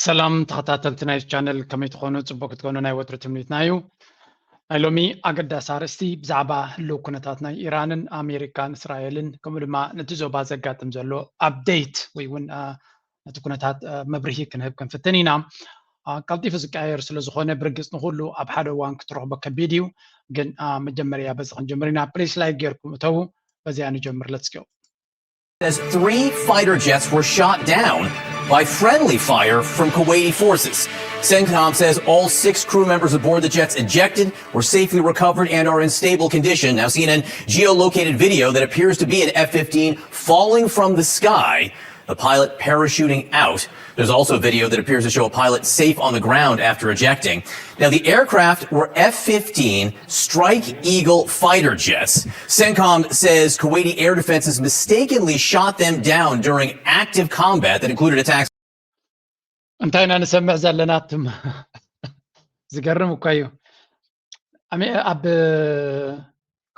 ሰላም ተኸታተልቲ ናይ ቻነል፣ ከመይ ትኾኑ? ጽቡቅ ክትኮኑ ናይ ወትሩ ትምኒትና እዩ። ናይ ሎሚ ኣገዳሲ ኣርእስቲ ብዛዕባ ህልው ኩነታት ናይ ኢራንን ኣሜሪካን እስራኤልን፣ ከምኡ ድማ ነቲ ዞባ ዘጋጥም ዘሎ ኣፕዴት ወይ እውን ነቲ ኩነታት መብርሂ ክንህብ ክንፍትን ኢና። ቀልጢፉ ዝቀያየር ስለ ዝኾነ ብርግጽ ንኹሉ ኣብ ሓደ እዋን ክትረኽቦ ከቢድ እዩ። ግን መጀመርያ በዚ ክንጀምር ኢና። ፕሊስ ላይክ ጌርኩም እተዉ። በዚያ ንጀምር። Let's go. As three fighter jets were shot down by friendly fire from Kuwaiti forces. CENTCOM says all six crew members aboard the jets ejected were safely recovered and are in stable condition. Now, C N N geolocated video that appears to be an F fifteen falling from the sky, the pilot parachuting out. There's also video that appears to show a pilot safe on the ground after ejecting. Now, the aircraft were F fifteen Strike Eagle fighter jets. CENTCOM says Kuwaiti air defenses mistakenly shot them down during active combat that included attacks. እንታይ ኢና ንሰምዕ ዘለና? ኣቱም ዝገርም እኮ እዩ። ኣብ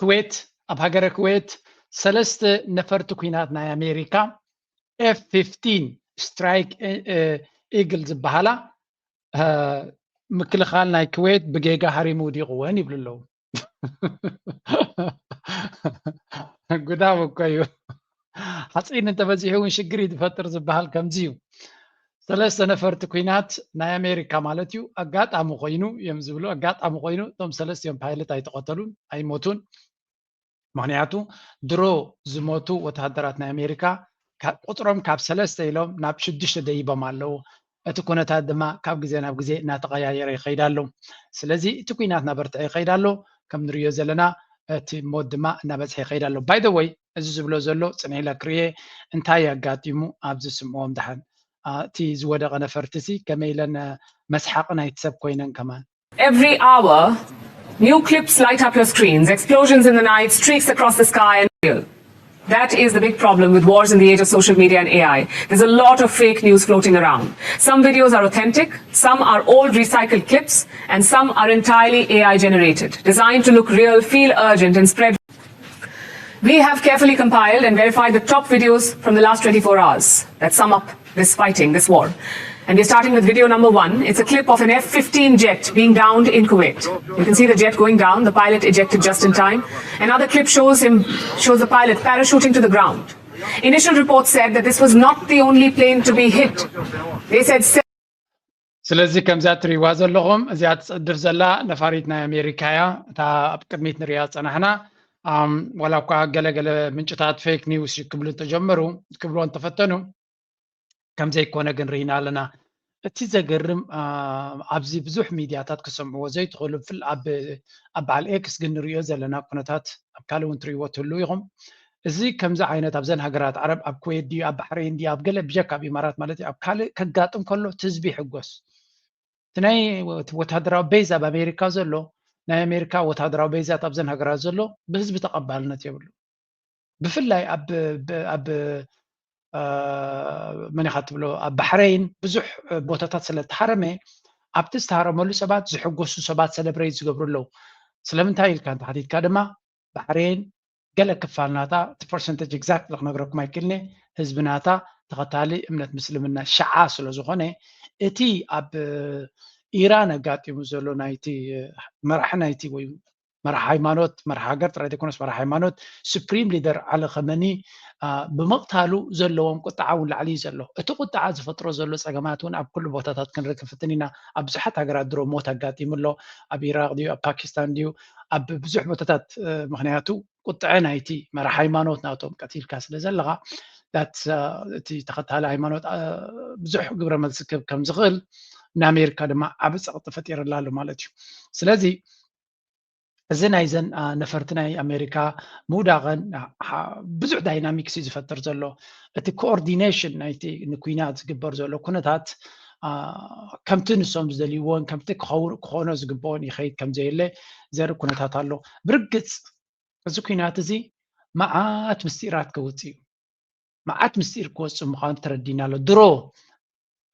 ኩዌት፣ ኣብ ሃገረ ኩዌት ሰለስተ ነፈርቲ ኩናት ናይ ኣሜሪካ ኤፍ ፊፍቲን ስትራይክ ኢግል ዝበሃላ ምክልኻል ናይ ኩዌት ብጌጋ ሃሪሙ ውዲቕወን ይብሉ ኣለዉ። ጉዳም እኮ እዩ። ሓፂን እንተበዚሑ እውን ሽግር እዩ ዝፈጥር ዝበሃል ከምዚ እዩ። ሰለስተ ነፈርቲ ኩናት ናይ ኣሜሪካ ማለት እዩ ኣጋጣሚ ኮይኑ እዮም ዝብሉ። ኣጋጣሚ ኮይኑ እቶም ሰለስቲኦም ፓይለት ኣይተቐተሉን፣ ኣይሞቱን። ምክንያቱ ድሮ ዝሞቱ ወተሃደራት ናይ ኣሜሪካ ቁፅሮም ካብ ሰለስተ ኢሎም ናብ ሽዱሽተ ደይቦም ኣለዉ። እቲ ኩነታት ድማ ካብ ግዜ ናብ ግዜ እናተቐያየረ ይኸይድ ኣሎ። ስለዚ እቲ ኩናት እናበርትዐ ይኸይድ ኣሎ። ከም ንሪኦ ዘለና እቲ ሞት ድማ እናበዝሐ ይኸይድ ኣሎ። By the way፣ እዚ ዝብሎ ዘሎ ፅንሕ ኢለ ክርኤ እንታይ ኣጋጢሙ ኣብዚ ስምዕዎም ደሓን። እቲ ዝወደቐ ነፈርቲ ሲ ከመይ ኢለን መስሓቂ ናይቲ ሰብ ኮይነን ከማን። Every hour, new clips light up your screens, explosions in the night, streaks across the sky, and real. That is the big problem with wars in the age of social media and A I. There's a lot of fake news floating around. Some videos are authentic, some are old recycled clips, and some are entirely A I generated, designed to look real, feel urgent, and spread. We have carefully compiled and verified the top videos from the last twenty-four hours that sum up this fighting, this war. And we're starting with video number one. It's a clip of an F fifteen jet being downed in Kuwait. You can see the jet going down, the pilot ejected just in time. Another clip shows him, shows the pilot parachuting to the ground. Initial reports said that this was not the only plane to be hit. They said ስለዚ ከምዛ ትሪእዋ ዘለኹም እዚኣ ትፀድፍ ዘላ ነፋሪት ናይ ኣሜሪካ እያ። እታ ኣብ ቅድሚት ንሪኣ ዝፀናሕና ዋላ እኳ ገለገለ ምንጭታት ፌክ ኒውስ ክብሉ እንተጀመሩ ክብልዎ እንተፈተኑ ከም ዘይኮነ ግን ርኢና ኣለና። እቲ ዘገርም ኣብዚ ብዙሕ ሚድያታት ክሰምዕዎ ዘይትኽእሉ ኣብ በዓል ኤክስ ግን ንሪኦ ዘለና ኩነታት ኣብ ካልእ እውን ትሪእዎ ትህልው ኢኹም። እዚ ከምዚ ዓይነት ኣብዘን ሃገራት ዓረብ ኣብ ኩዌት ድዩ ኣብ ባሕሬን ድዩ ኣብ ገለ ብጀካ ኣብ ኢማራት ማለት እዩ ኣብ ካልእ ከጋጥም ከሎ እቲ ህዝቢ ይሕጎስ። እቲ ናይ ወታደራዊ ቤዝ ኣብ ኣሜሪካ ዘሎ ናይ ኣሜሪካ ወታደራዊ ቤዛት ኣብዘን ሃገራት ዘሎ ብህዝቢ ተቐባልነት የብሉ። ብፍላይ ኣብ መን ኢኻ ትብሎ ኣብ ባሕረይን ብዙሕ ቦታታት ስለ ተሃረመ ኣብቲ ዝተሃረመሉ ሰባት ዝሕጎሱ ሰባት ሰለብሬት ዝገብሩ ኣለዉ። ስለምንታይ ኢልካ እንተሓቲትካ ድማ ባሕሬን ገለ ክፋል ናታ እቲ ፐርሰንተጅ ኤግዛክትሊ ክነግረኩም ኣይክእልኒ ህዝቢ ናታ ተኸታሊ እምነት ምስልምና ሸዓ ስለ ዝኾነ እቲ ኣብ ኢራን ኣጋጢሙ ዘሎ ናይቲ መራሒ ናይቲ ወይ መራሒ ሃይማኖት መራሒ ሃገር ጥራይ ዘይኮነስ መራሒ ሃይማኖት ሱፕሪም ሊደር ዓሊ ኸመኒ ብምቕታሉ ዘለዎም ቁጣዓ እውን ላዕሊ እዩ ዘሎ። እቲ ቁጣዓ ዝፈጥሮ ዘሎ ፀገማት እውን ኣብ ኩሉ ቦታታት ክንርኢ ክንፍትን ኢና። ኣብ ብዙሓት ሃገራት ድሮ ሞት ኣጋጢሙ ኣሎ። ኣብ ኢራቅ ድዩ ኣብ ፓኪስታን ድዩ ኣብ ብዙሕ ቦታታት ምክንያቱ ቁጥዐ ናይቲ መራሒ ሃይማኖት ናቶም ቀቲልካ ስለ ዘለኻ እቲ ተኸታሊ ሃይማኖት ብዙሕ ግብረ መልሲ ክህብ ከም ዝኽእል ንኣሜሪካ ድማ ዓቢ ፀቕጢ ፈጢርላ ኣሎ ማለት እዩ። ስለዚ እዚ ናይዘን ነፈርቲ ናይ ኣሜሪካ ምውዳቐን ብዙሕ ዳይናሚክስ እዩ ዝፈጥር ዘሎ። እቲ ኮኦርዲኔሽን ናይቲ ንኩናት ዝግበር ዘሎ ኩነታት ከምቲ ንሶም ዝደልይዎን ከምቲ ክኾኖ ዝግብኦን ይኸይድ ከም ዘየለ ዘርኢ ኩነታት ኣሎ። ብርግፅ እዚ ኩናት እዚ መዓት ምስጢራት ክወፅእ እዩ። መዓት ምስጢር ክወፅእ ምዃኑ ተረዲና ኣሎ። ድሮ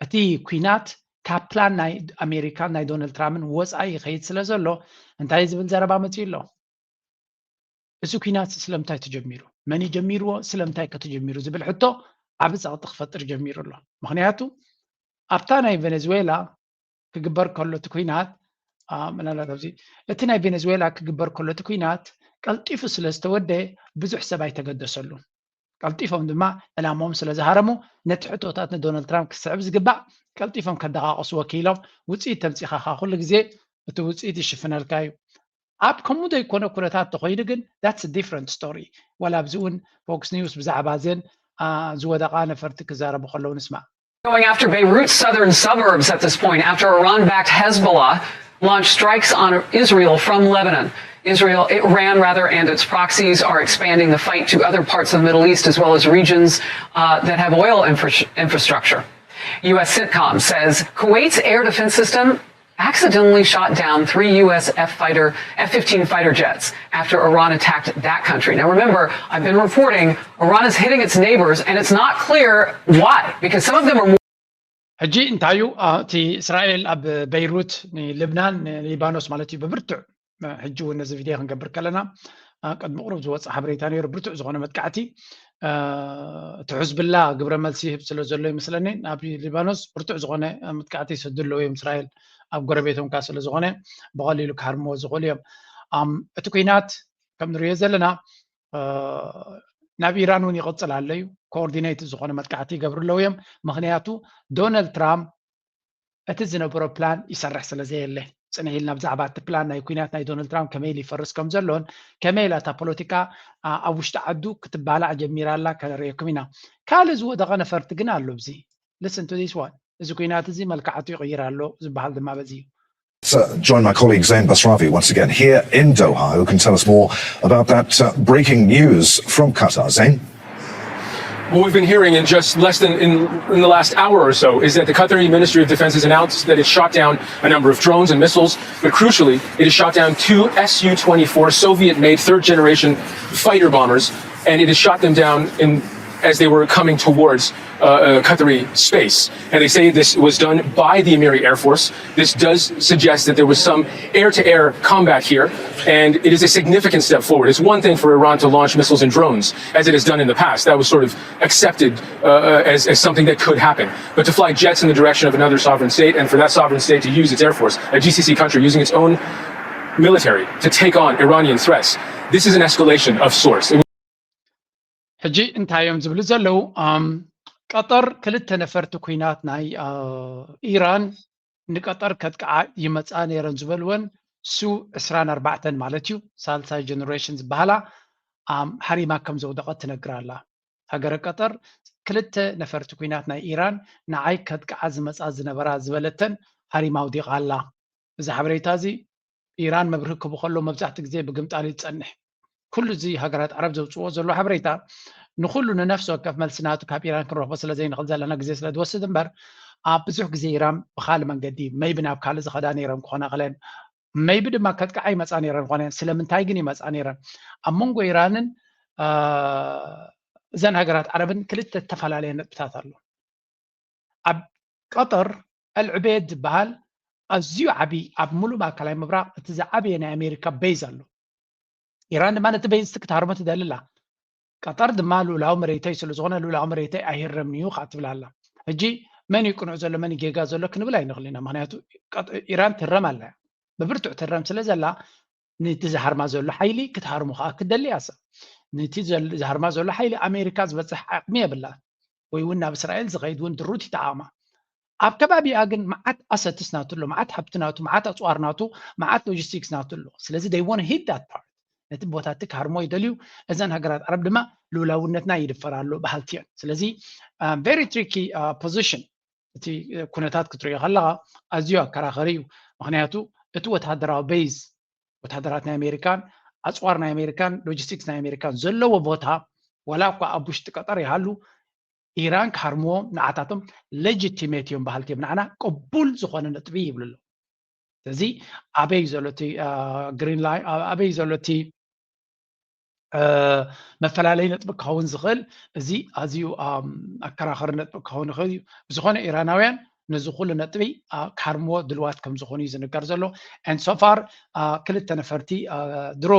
እቲ ኩናት ካብ ፕላን ናይ ኣሜሪካን ናይ ዶናልድ ትራምፕን ወፃኢ ይኸይድ ስለ ዘሎ እንታይ ዝብል ዘረባ መፂኡ ኣሎ? እዚ ኩናት ስለምንታይ ተጀሚሩ? መን እዩ ጀሚርዎ? ስለምንታይ ከ ተጀሚሩ ዝብል ሕቶ ዓቢ ፀቕጢ ክፈጥር ጀሚሩ ኣሎ። ምክንያቱ ኣብታ ናይ ቬኔዙዌላ ክግበር ከሎ እቲ ኩናት፣ ምናልባት ኣብዚ እቲ ናይ ቬኔዙዌላ ክግበር ከሎ እቲ ኩናት ቀልጢፉ ስለ ዝተወደ ብዙሕ ሰብ ኣይተገደሰሉን። ቀልጢፎም ድማ ዕላሞም ስለ ዝሃረሙ ነቲ ሕቶታት ንዶናልድ ትራምፕ ክስዕብ ዝግባእ ቀልጢፎም ከደቓቕስዎ ክኢሎም። ውፅኢት ተምፂኻ ከዓ ኩሉ ግዜ እቲ ውፅኢት ይሽፍነልካ እዩ። ኣብ ከምኡ ዘይኮነ ኩነታት ተኾይኑ ግን that's different story። ዋላ ኣብዚ እውን ፎክስ ኒውስ ብዛዕባ እዘን ዝወደቓ ነፈርቲ ክዛረቡ ከለዉ ንስማዕ። Going after Beirut's southern suburbs at this point after Iran-backed Hezbollah launched strikes on Israel from Lebanon. Israel, Iran rather, and its proxies are expanding the fight to other parts of the Middle East as well as regions uh, that have oil infra- infrastructure. U S CENTCOM says Kuwait's air defense system accidentally shot down three U S F fighter F fifteen fighter jets after Iran attacked that country. Now remember, I've been reporting Iran is hitting its neighbors and it's not clear why, because some of them are more ሕጂ እንታዩ እቲ እስራኤል ኣብ በይሩት ንልብናን ንሊባኖስ ማለት እዩ ብብርቱዕ ሕጂ እውን ነዚ ቪድዮ ክንገብር ከለና ቅድሚ ቁሩብ ዝወፅእ ሓበሬታ ነይሩ። ብርቱዕ ዝኾነ መጥቃዕቲ እቲ ሕዝብላ ግብረ መልሲ ይህብ ስለ ዘሎ ይመስለኒ ናብ ሊባኖስ ብርቱዕ ዝኾነ መጥቃዕቲ ይሰዱ ኣለዉ እዮም። እስራኤል ኣብ ጎረቤቶም ካ ስለ ዝኾነ ብቐሊሉ ክሃርምዎ ዝኽእሉ እዮም። እቲ ኩናት ከም ንሪኦ ዘለና ናብ ኢራን እውን ይቕፅል ኣሎ እዩ። ኮኦርዲኔት ዝኾነ መጥቃዕቲ ይገብሩ ኣለዉ እዮም። ምክንያቱ ዶናልድ ትራምፕ እቲ ዝነበሮ ፕላን ይሰርሕ ስለ ዘየለ ፅንሕ ኢልና ብዛዕባ እቲ ፕላን ናይ ኩናት ናይ ዶናልድ ትራምፕ ከመይ ኢሉ ይፈርስ ከም ዘሎን ከመይ ኢላ እታ ፖለቲካ ኣብ ውሽጢ ዓዱ ክትባላዕ ጀሚራ ኣላ ከነርእየኩም ኢና። ካልእ ዝወደቐ ነፈርቲ ግን ኣሎ። ብዚ listen to this one፣ እዚ ኩናት እዚ መልክዓቱ ይቕይር ኣሎ ዝበሃል ድማ በዚ እዩ። Join my colleague Zain Basravi once again here in Doha, who can tell us more about that uh, breaking news from Qatar. Zain? What we've been hearing in just less than in, in the last hour or so is that the Qatari Ministry of Defense has announced that it shot down a number of drones and missiles, but crucially, it has shot down two S U twenty-four Soviet made third generation fighter bombers, and it has shot them down in, as they were coming towards uh, uh, Qatari space. And they say this was done by the Emiri Air Force. This does suggest that there was some air to air combat here, and it is a significant step forward. It's one thing for Iran to launch missiles and drones, as it has done in the past. That was sort of accepted uh, as, as something that could happen. But to fly jets in the direction of another sovereign state, and for that sovereign state to use its air force, a G C C country using its own military to take on Iranian threats, this is an escalation of sorts. It ሕጂ እንታይ እዮም ዝብሉ ዘለዉ? ቀጠር ክልተ ነፈርቲ ኩናት ናይ ኢራን ንቀጠር ከጥቅዓ ይመፃ ነይረን ዝበልወን ሱ ዕስራን ኣርባዕተን ማለት እዩ፣ ሳልሳይ ጀነሬሽን ዝበሃላ ሃሪማ ከም ዘውደቐት ትነግር ኣላ። ሃገረ ቀጠር ክልተ ነፈርቲ ኩናት ናይ ኢራን ንዓይ ከጥቅዓ ዝመፃ ዝነበራ ዝበለተን ሃሪማ ኣውዲቓ ኣላ። እዚ ሓበሬታ እዚ ኢራን መብርሂ ክህቡ ከሎ መብዛሕትኡ ግዜ ብግምጣል እዩ ዝጸንሕ። ኩሉ እዚ ሃገራት ዓረብ ዘውፅዎ ዘሎ ሓበሬታ ንኩሉ ንነፍሲ ወከፍ መልሲ ናቱ ካብ ኢራን ክንረኽቦ ስለ ዘይንኽእል ዘለና ግዜ ስለ ዝወስድ እምበር ኣብ ብዙሕ ግዜ ኢራን ብካልእ መንገዲ maybe ናብ ካልእ ዝኸዳ ነይረን ክኾና ክለን maybe ድማ ከጥቅዓ ይመፃ ነይረን ክኾነ። ስለምንታይ ግን ይመፃ ነይረን? ኣብ መንጎ ኢራንን እዘን ሃገራት ዓረብን ክልተ ዝተፈላለየ ነጥብታት ኣሎ። ኣብ ቀጠር ኣልዑቤድ ዝበሃል ኣዝዩ ዓብዪ ኣብ ሙሉእ ማእከላይ ምብራቕ እቲ ዝዓበየ ናይ ኣሜሪካ ቤዝ ኣሎ። ኢራን ድማ ነቲ ቤዝ ክትሃርሞ ትደሊ ኣላ። ቀጠር ድማ ልኡላዊ መሬተይ ስለ ዝኾነ ልኡላዊ መሬተይ ኣይህረምን እዩ ከዓ ትብል ኣላ። ሕጂ መን እዩ ቅኑዕ ዘሎ መን እዩ ጌጋ ዘሎ ክንብል ኣይንኽእል ኢና። ምክንያቱ ኢራን ትህረም ኣላ እያ። ብብርቱዕ ትህረም ስለ ዘላ ነቲ ዝሃርማ ዘሎ ሓይሊ ክትሃርሞ ከዓ ክትደሊ እያ። ሰብ ነቲ ዝሃርማ ዘሎ ሓይሊ ኣሜሪካ ዝበፅሕ ዓቕሚ የብላን። ወይ እውን ናብ እስራኤል ዝኸይድ እውን ድሩት ይተዓማ። ኣብ ከባቢኣ ግን መዓት ኣሰትስ ናቱ ኣሎ፣ መዓት ሃብቲ ናቱ፣ መዓት ኣፅዋር ናቱ፣ መዓት ሎጂስቲክስ ናቱ ኣሎ። ስለዚ they want hit that part ነቲ ቦታ እቲ ክሃርሞ ይደልዩ። እዘን ሃገራት ዓረብ ድማ ልኡላውነትና ይድፈር ኣሎ በሃልቲ እየን። ስለዚ very tricky position እቲ ኩነታት ክትሪኦ ከለካ ኣዝዩ ኣከራኸሪ እዩ። ምክንያቱ እቲ ወታደራዊ ቤዝ ወታደራት ናይ ኣሜሪካን ኣፅዋር ናይ ኣሜሪካን ሎጂስቲክስ ናይ ኣሜሪካን ዘለዎ ቦታ ዋላ እኳ ኣብ ውሽጢ ቀጠር ይሃሉ ኢራን ክሃርምዎም ንዓታቶም ሌጂቲሜት እዮም በሃልቲ እዮም። ንዓና ቅቡል ዝኾነ ነጥቢ ይብሉ ኣለዉ። ስለዚ ኣበይ ዘሎ እቲ ግሪን ላይን ኣበይ ዘሎ እቲ መፈላለይ ነጥቢ ክኸውን ዝኽእል እዚ ኣዝዩ ኣከራኸሪ ነጥቢ ክኸውን ይኽእል እዩ። ብዝኾነ ኢራናውያን ነዚ ኩሉ ነጥቢ ክሃርምዎ ድልዋት ከም ዝኾኑ እዩ ዝንገር ዘሎ። And so far ክልተ ነፈርቲ ድሮ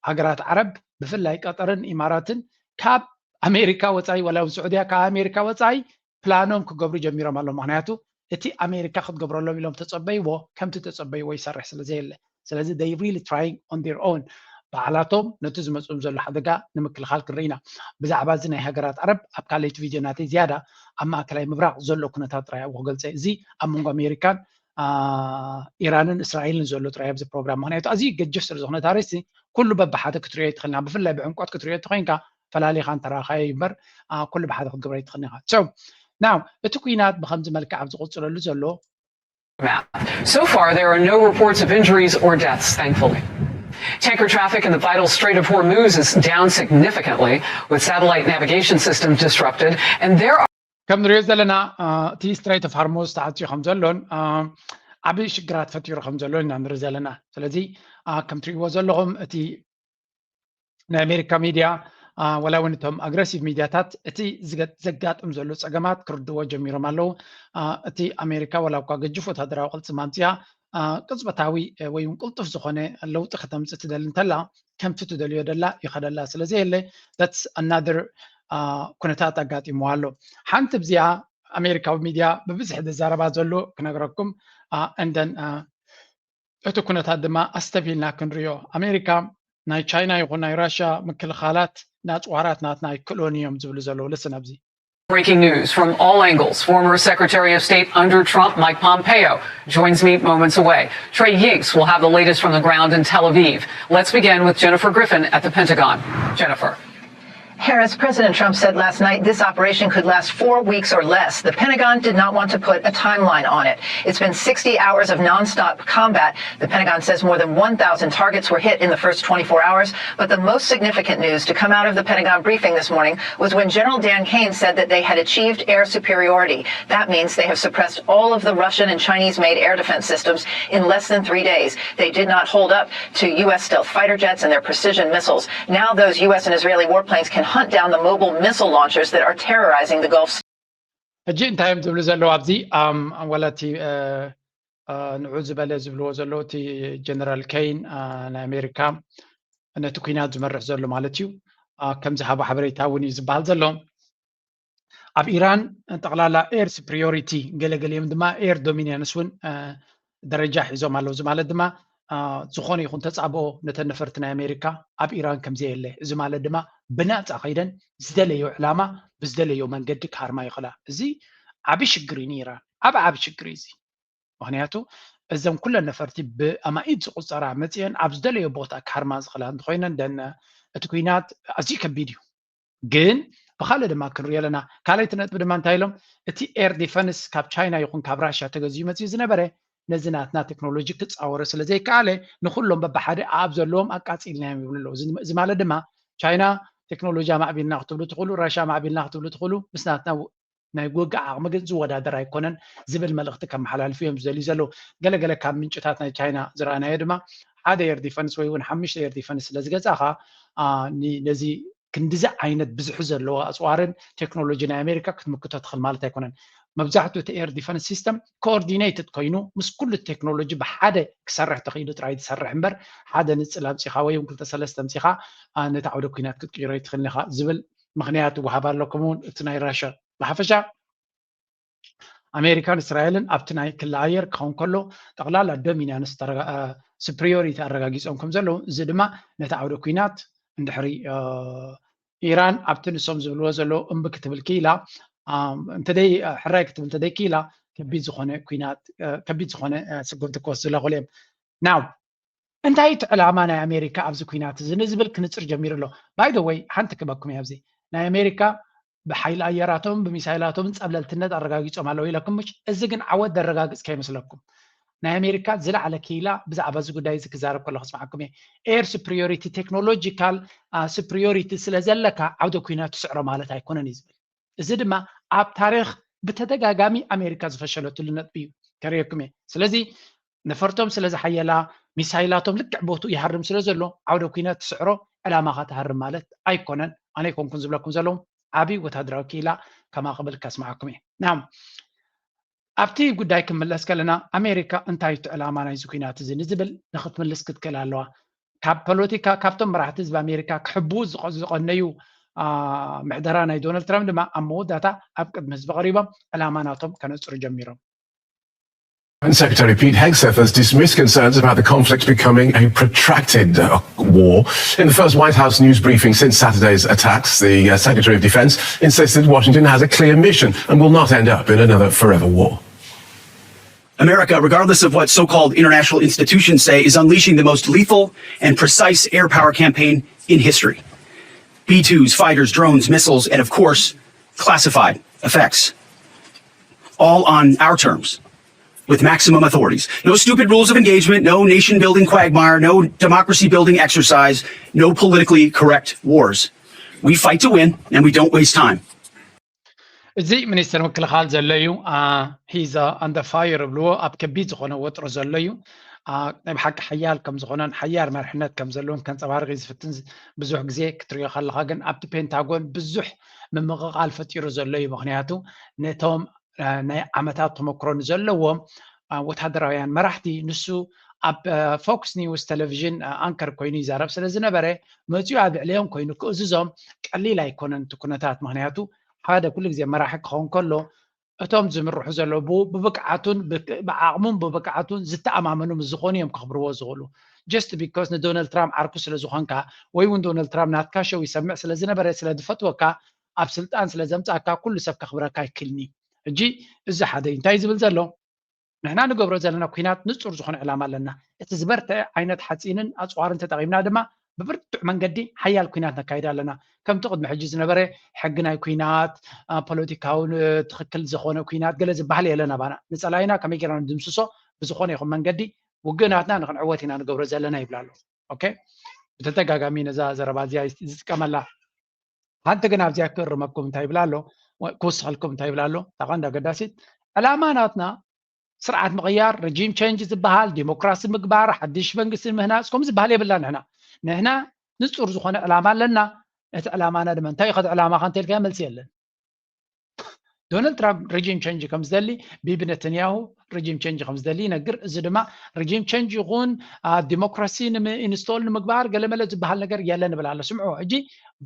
ሃገራት ዓረብ ብፍላይ ቀጠርን ኢማራትን ካብ ኣሜሪካ ወፃኢ ዋላ እውን ስዑድያ ካብ ኣሜሪካ ወፃኢ ፕላኖም ክገብሩ ጀሚሮም ኣለዉ። ምክንያቱ እቲ ኣሜሪካ ክትገብረሎም ኢሎም ተጸበይዎ ከምቲ ተጸበይዎ ይሰርሕ ስለ ዘየለ። ስለዚ they really trying on their own፣ ባዕላቶም ነቲ ዝመፅኦም ዘሎ ሓደጋ ንምክልኻል ክንርኢ ኢና። ብዛዕባ እዚ ናይ ሃገራት ዓረብ ኣብ ካልኣይቲ ቪድዮ ናተይ ዝያዳ ኣብ ማእከላይ ምብራቕ ዘሎ ኩነታት ጥራይ ኣብኡ ክገልፀ። እዚ ኣብ መንጎ ኣሜሪካን ኢራንን እስራኤልን ዘሎ ጥራይ ኣብዚ ፕሮግራም፣ ምክንያቱ ኣዝዩ ገጅፍ ስለ ዝኾነ ታሪሲ ኩሉ በብሓደ ክትሪኦ ይትኽእልና። ብፍላይ ብዕምቆት ክትሪኦ ተኮይንካ ፈላሊኻ እንተራኻዮ እምበር ኩሉ ብሓደ ክትገብሮ ይትኽእልና ኢኻ። So now እቲ ኩናት ብከምዚ መልክዕ ኣብ ዝቕፅለሉ ዘሎ map. So far, there are no reports of injuries or deaths, thankfully. Tanker traffic in the vital Strait of Hormuz is down significantly, with satellite navigation systems disrupted, and there are ከም ንሪኦ ዘለና እቲ ስትሬት ኦፍ ሃርሙዝ ተዓፅዩ ከም ዘሎን ዓብዪ ሽግራት ፈጢሩ ከም ዘሎን ኢና ንርኢ ዘለና። ስለዚ ከም ትሪእዎ ዘለኹም እቲ ናይ ኣሜሪካ ሚድያ ወላ እውን እቶም ኣግረሲቭ ሚድያታት እቲ ዘጋጥም ዘሎ ፀገማት ክርድዎ ጀሚሮም ኣለዉ። እቲ ኣሜሪካ ወላ እኳ ገጅፍ ወታደራዊ ቅልፅም ኣምፅያ ቅፅበታዊ ወይ እውን ቅልጡፍ ዝኾነ ለውጢ ከተምፅእ ትደሊ እንተላ ከምቲ ትደልዮ ደላ ይኸደላ ስለ ዘየለ that's another ኩነታት ኣጋጢምዋ ኣሎ። ሓንቲ ብዚኣ ኣሜሪካዊ ሚድያ ብብዝሒ ዝዛረባ ዘሎ ክነግረኩም እንደን እቲ ኩነታት ድማ ኣስተብሂልና ክንሪኦ። ኣሜሪካ ናይ ቻይና ይኹን ናይ ራሽያ ምክልኻላት ንኣፅዋራት ናትና ኣይክእሎን እዮም ዝብሉ ዘለዉ። ልስን ኣብዚ Breaking news from all angles. Former Secretary of State under Trump, Mike Pompeo, joins me moments away. Trey Yingst will have the latest from the ground in Tel Aviv. Let's begin with Jennifer Griffin at the Pentagon. Jennifer. Harris, President Trump said last night this operation could last four weeks or less. The Pentagon did not want to put a timeline on it. It's been sixty hours of nonstop combat. The Pentagon says more than one thousand targets were hit in the first twenty-four hours. But the most significant news to come out of the Pentagon briefing this morning was when General Dan Caine said that they had achieved air superiority. That means they have suppressed all of the Russian and Chinese made air defense systems in less than three days. They did not hold up to U S stealth fighter jets and their precision missiles. Now those U S and Israeli warplanes can hunt down the mobile missile launchers that are terrorizing the Gulf. ሕጂ እንታይ እዮም ዝብሉ ዘለዉ ኣብዚ? ወላ እቲ ንዑ ዝበለ ዝብልዎ ዘለዉ እቲ ጀነራል ኬይን ናይ ኣሜሪካ ነቲ ኩናት ዝመርሕ ዘሎ ማለት እዩ፣ ከም ዝሃቦ ሓበሬታ እውን እዩ ዝበሃል ዘሎ። ኣብ ኢራን ጠቕላላ ኤር ስፕሪዮሪቲ፣ ገለገሊኦም ድማ ኤር ዶሚኒየንስ እውን ደረጃ ሒዞም ኣለዉ። እዚ ማለት ድማ ዝኾነ ይኹን ተፃብኦ ነተን ነፈርቲ ናይ ኣሜሪካ ኣብ ኢራን ከምዘየለ፣ እዚ ማለት ድማ ብናፃ ከይደን ዝደለዮ ዕላማ ብዝደለዮ መንገዲ ክሃርማ ይኽእላ። እዚ ዓብዪ ሽግር እዩ ንኢራን፣ ዓብ ዓብ ሽግር እዩ እዚ። ምክንያቱ እዘን ኩለን ነፈርቲ ብኣማኢት ዝቁፀራ መፅአን ኣብ ዝደለዮ ቦታ ክሃርማ ዝኽእላ እንተኮይነን ደን እቲ ኩናት ኣዝዩ ከቢድ እዩ። ግን ብካልእ ድማ ክንሪኦ ኣለና። ካልኣይቲ ነጥቢ ድማ እንታይ ኢሎም፣ እቲ ኤር ዲፈንስ ካብ ቻይና ይኹን ካብ ራሽያ ተገዚኡ መፅኡ ዝነበረ ነዚ ናትና ቴክኖሎጂ ክፃወሮ ስለ ዘይከኣለ ንኩሎም በብሓደ ኣብ ዘለዎም ኣቃፂልናዮም ይብሉ ኣለዉ። እዚ ማለት ድማ ቻይና ቴክኖሎጂ ኣማዕቢልና ክትብሉ ትኽእሉ፣ ራሽያ ኣማዕቢልና ክትብሉ ትኽእሉ፣ ምስ ናትና ናይ ውግእ ዓቕሚ ግን ዝወዳደር ኣይኮነን ዝብል መልእኽቲ ከመሓላልፉ እዮም ዝደልዩ ዘለዉ። ገለገለ ካብ ምንጭታት ናይ ቻይና ዝረኣናዮ ድማ ሓደ ኤር ዲፈንስ ወይ እውን ሓሙሽተ ኤር ዲፈንስ ስለ ዝገዛእኻ ነዚ ክንድዚ ዓይነት ብዝሒ ዘለዎ ኣፅዋርን ቴክኖሎጂ ናይ ኣሜሪካ ክትምክቶ ትኽእል ማለት ኣይኮነን። መብዛሕትኡ እቲ ኤር ዲፈንስ ሲስተም ኮኦርዲኔትድ ኮይኑ ምስ ኩሉ ቴክኖሎጂ ብሓደ ክሰርሕ ተኽኢሉ ጥራይ ዝሰርሕ እምበር ሓደ ንፅል ኣምፂኻ ወይ እውን ክልተ ሰለስተ ኣምፂኻ ነቲ ዓውደ ኩናት ክትቅይሮ ይትኽእልን ኢኻ ዝብል ምኽንያት ይወሃብ ኣሎ። ከምኡውን እቲ ናይ ራሽያ ብሓፈሻ ኣሜሪካን እስራኤልን ኣብቲ ናይ ክሊ ኣየር ክኸውን ከሎ ጠቕላላ ዶሚናንስ ስፕሪዮሪቲ ኣረጋጊፆም ከም ዘለዉ፣ እዚ ድማ ነቲ ዓውደ ኩናት እንድሕሪ ኢራን ኣብቲ ንሶም ዝብልዎ ዘለዉ እምቢ ክትብል ክኢላ፣ እንተደይ ሕራይ ክትብል እንተደይ ክኢላ ከቢድ ዝኾነ ኩናት ከቢድ ዝኾነ ስጉምቲ ክወስዱ ለኽእሉ እዮም። ናው እንታይ እቲ ዕላማ ናይ ኣሜሪካ ኣብዚ ኩናት እዚ ንዝብል ክንፅር ጀሚሩ ኣሎ። ባይ ዘ ወይ ሓንቲ ክበኩም እየ ኣብዚ ናይ ኣሜሪካ ብሓይሊ ኣየራቶምን ብሚሳይላቶምን ፀብለልትነት ኣረጋጊፆም ኣለዉ ኢለኩም ምሽ? እዚ ግን ዓወት ዘረጋግፅ ከይመስለኩም። ናይ ኣሜሪካ ዝለዓለ ክኢላ ብዛዕባ እዚ ጉዳይ እዚ ክዛረብ ከሎ ክስማዓኩም እየ። ኤር ሱፕሪዮሪቲ ቴክኖሎጂካል ሱፕሪዮሪቲ ስለ ዘለካ ዓውደ ኩናት ትስዕሮ ማለት ኣይኮነን እዩ ዝብል። እዚ ድማ ኣብ ታሪክ ብተደጋጋሚ ኣሜሪካ ዝፈሸለትሉ ነጥቢ እዩ። ከርእየኩም እየ። ስለዚ ነፈርቶም ስለ ዝሓየላ ሚሳይላቶም ልክዕ ቦትኡ ይሃርም ስለ ዘሎ ዓውደ ኩናት ትስዕሮ ዕላማኻ ትሃርም ማለት ኣይኮነን። ኣነ ኣይኮንኩን ዝብለኩም ዘለዉ ዓብዪ ወታደራዊ ክኢላ ከማቕብል ከስምዓኩም እየ። ናም ኣብቲ ጉዳይ ክንምለስ ከለና ኣሜሪካ እንታይ እቲ ዕላማ ናይዚ ኩናት እዚ ንዝብል ንክትምልስ ክትክእል ኣለዋ። ካብ ፖለቲካ ካብቶም መራሕቲ ህዝቢ ኣሜሪካ ክሕብኡ ዝቐነዩ ምሕደራ ናይ ዶናልድ ትራምፕ ድማ ኣብ መወዳእታ ኣብ ቅድሚ ህዝቢ ቀሪቦም ዕላማ ናቶም ከነፅሩ ጀሚሮም። And Secretary Pete Hegseth has dismissed concerns about the conflict becoming a protracted uh, war. In the first White House news briefing since Saturday's attacks, the uh, Secretary of Defense insisted Washington has a clear mission and will not end up in another forever war. America, regardless of what so called international institutions say, is unleashing the most lethal and precise air power campaign in history. B twos, fighters, drones, missiles, and of course, classified effects. All on our terms, with maximum authorities. No stupid rules of engagement, no nation building quagmire, no democracy building exercise, no politically correct wars. We fight to win, and we don't waste time. እዚ ሚኒስትር ምክልኻል ዘሎ እዩ። ሂዝ ኣንደ ፋየር ብልዎ ኣብ ከቢድ ዝኾነ ወጥሮ ዘሎ እዩ። ናይ ብሓቂ ሓያል ከም ዝኾነን ሓያል መርሕነት ከም ዘለውን ከንፀባርቕ እዩ ዝፍትን። ብዙሕ ግዜ ክትሪኦ ከለኻ ግን ኣብቲ ፔንታጎን ብዙሕ ምምቕቓል ፈጢሩ ዘሎ እዩ። ምክንያቱ ነቶም ናይ ዓመታት ተመክሮ ንዘለዎም ወታደራውያን መራሕቲ ንሱ ኣብ ፎክስ ኒውስ ቴሌቪዥን ኣንከር ኮይኑ ይዛረብ ስለ ዝነበረ መፂኡ ኣብ ልዕሊኦም ኮይኑ ክእዝዞም ቀሊል ኣይኮነን እቲ ኩነታት። ምክንያቱ ሓደ ኩሉ ግዜ መራሒ ክኸውን ከሎ እቶም ዝምርሑ ዘለዉ ብብቅዓቱን ብዓቕሙን ብብቅዓቱን ዝተኣማመኑ ምስ ዝኾኑ እዮም ከኽብርዎ ዝኽእሉ። ጀስት ቢኮዝ ንዶናልድ ትራምፕ ዓርኩ ስለ ዝኾንካ ወይ እውን ዶናልድ ትራምፕ ናትካ ሸው ይሰምዕ ስለ ዝነበረ ስለ ዝፈትወካ ኣብ ስልጣን ስለ ዘምፃእካ ኩሉ ሰብ ከኽብረካ ኣይክልኒ። ሕጂ እዚ ሓደ እዩ። እንታይ ዝብል ዘሎ ንሕና ንገብሮ ዘለና ኩናት ንፁር ዝኾነ ዕላማ ኣለና። እቲ ዝበርትዐ ዓይነት ሓፂንን ኣፅዋርን ተጠቒምና ድማ ብብርቱዕ መንገዲ ሓያል ኩናት ነካይድ ኣለና። ከምቲ ቅድሚ ሕጂ ዝነበረ ሕጊ ናይ ኩናት ፖለቲካዊ ትኽክል ዝኾነ ኩናት ገለ ዝበሃል የለን ኣባና። ንፀላኢና ከመይ ጌርና ንድምስሶ ብዝኾነ ይኹን መንገዲ ውግእ ናትና ንክንዕወት ኢና ንገብሮ ዘለና ይብላ ኣሎ። ኦኬ ብተደጋጋሚ ነዛ ዘረባ እዚኣ ዝጥቀመላ። ሓንቲ ግን ኣብዚኣ ክእርመኩም እንታይ ይብላ ኣሎ ክውስኸልኩም እንታይ ይብላ ኣሎ እታ ቀንዲ ኣገዳሲት ዕላማ ናትና ስርዓት ምቕያር፣ ሪጂም ቸንጅ ዝበሃል፣ ዲሞክራሲ ምግባር፣ ሓድሽ መንግስቲ ምህናፅ ከም ዝበሃል የብልና። ንሕና ንሕና ንፁር ዝኾነ ዕላማ ኣለና። እቲ ዕላማና ድማ እንታይ እዩ? ከዚ ዕላማ ከ እንተልካዮ መልሲ የለን። ዶናልድ ትራምፕ ሪጂም ቸንጅ ከም ዝደሊ፣ ቢቢ ነተንያሁ ሪጂም ቸንጅ ከም ዝደሊ ይነግር። እዚ ድማ ሪጂም ቸንጅ ይኹን ዲሞክራሲ ኢንስቶል ንምግባር ገለመለ ዝበሃል ነገር የለን ይብል ኣሎ። ስምዕዎ፣ ሕጂ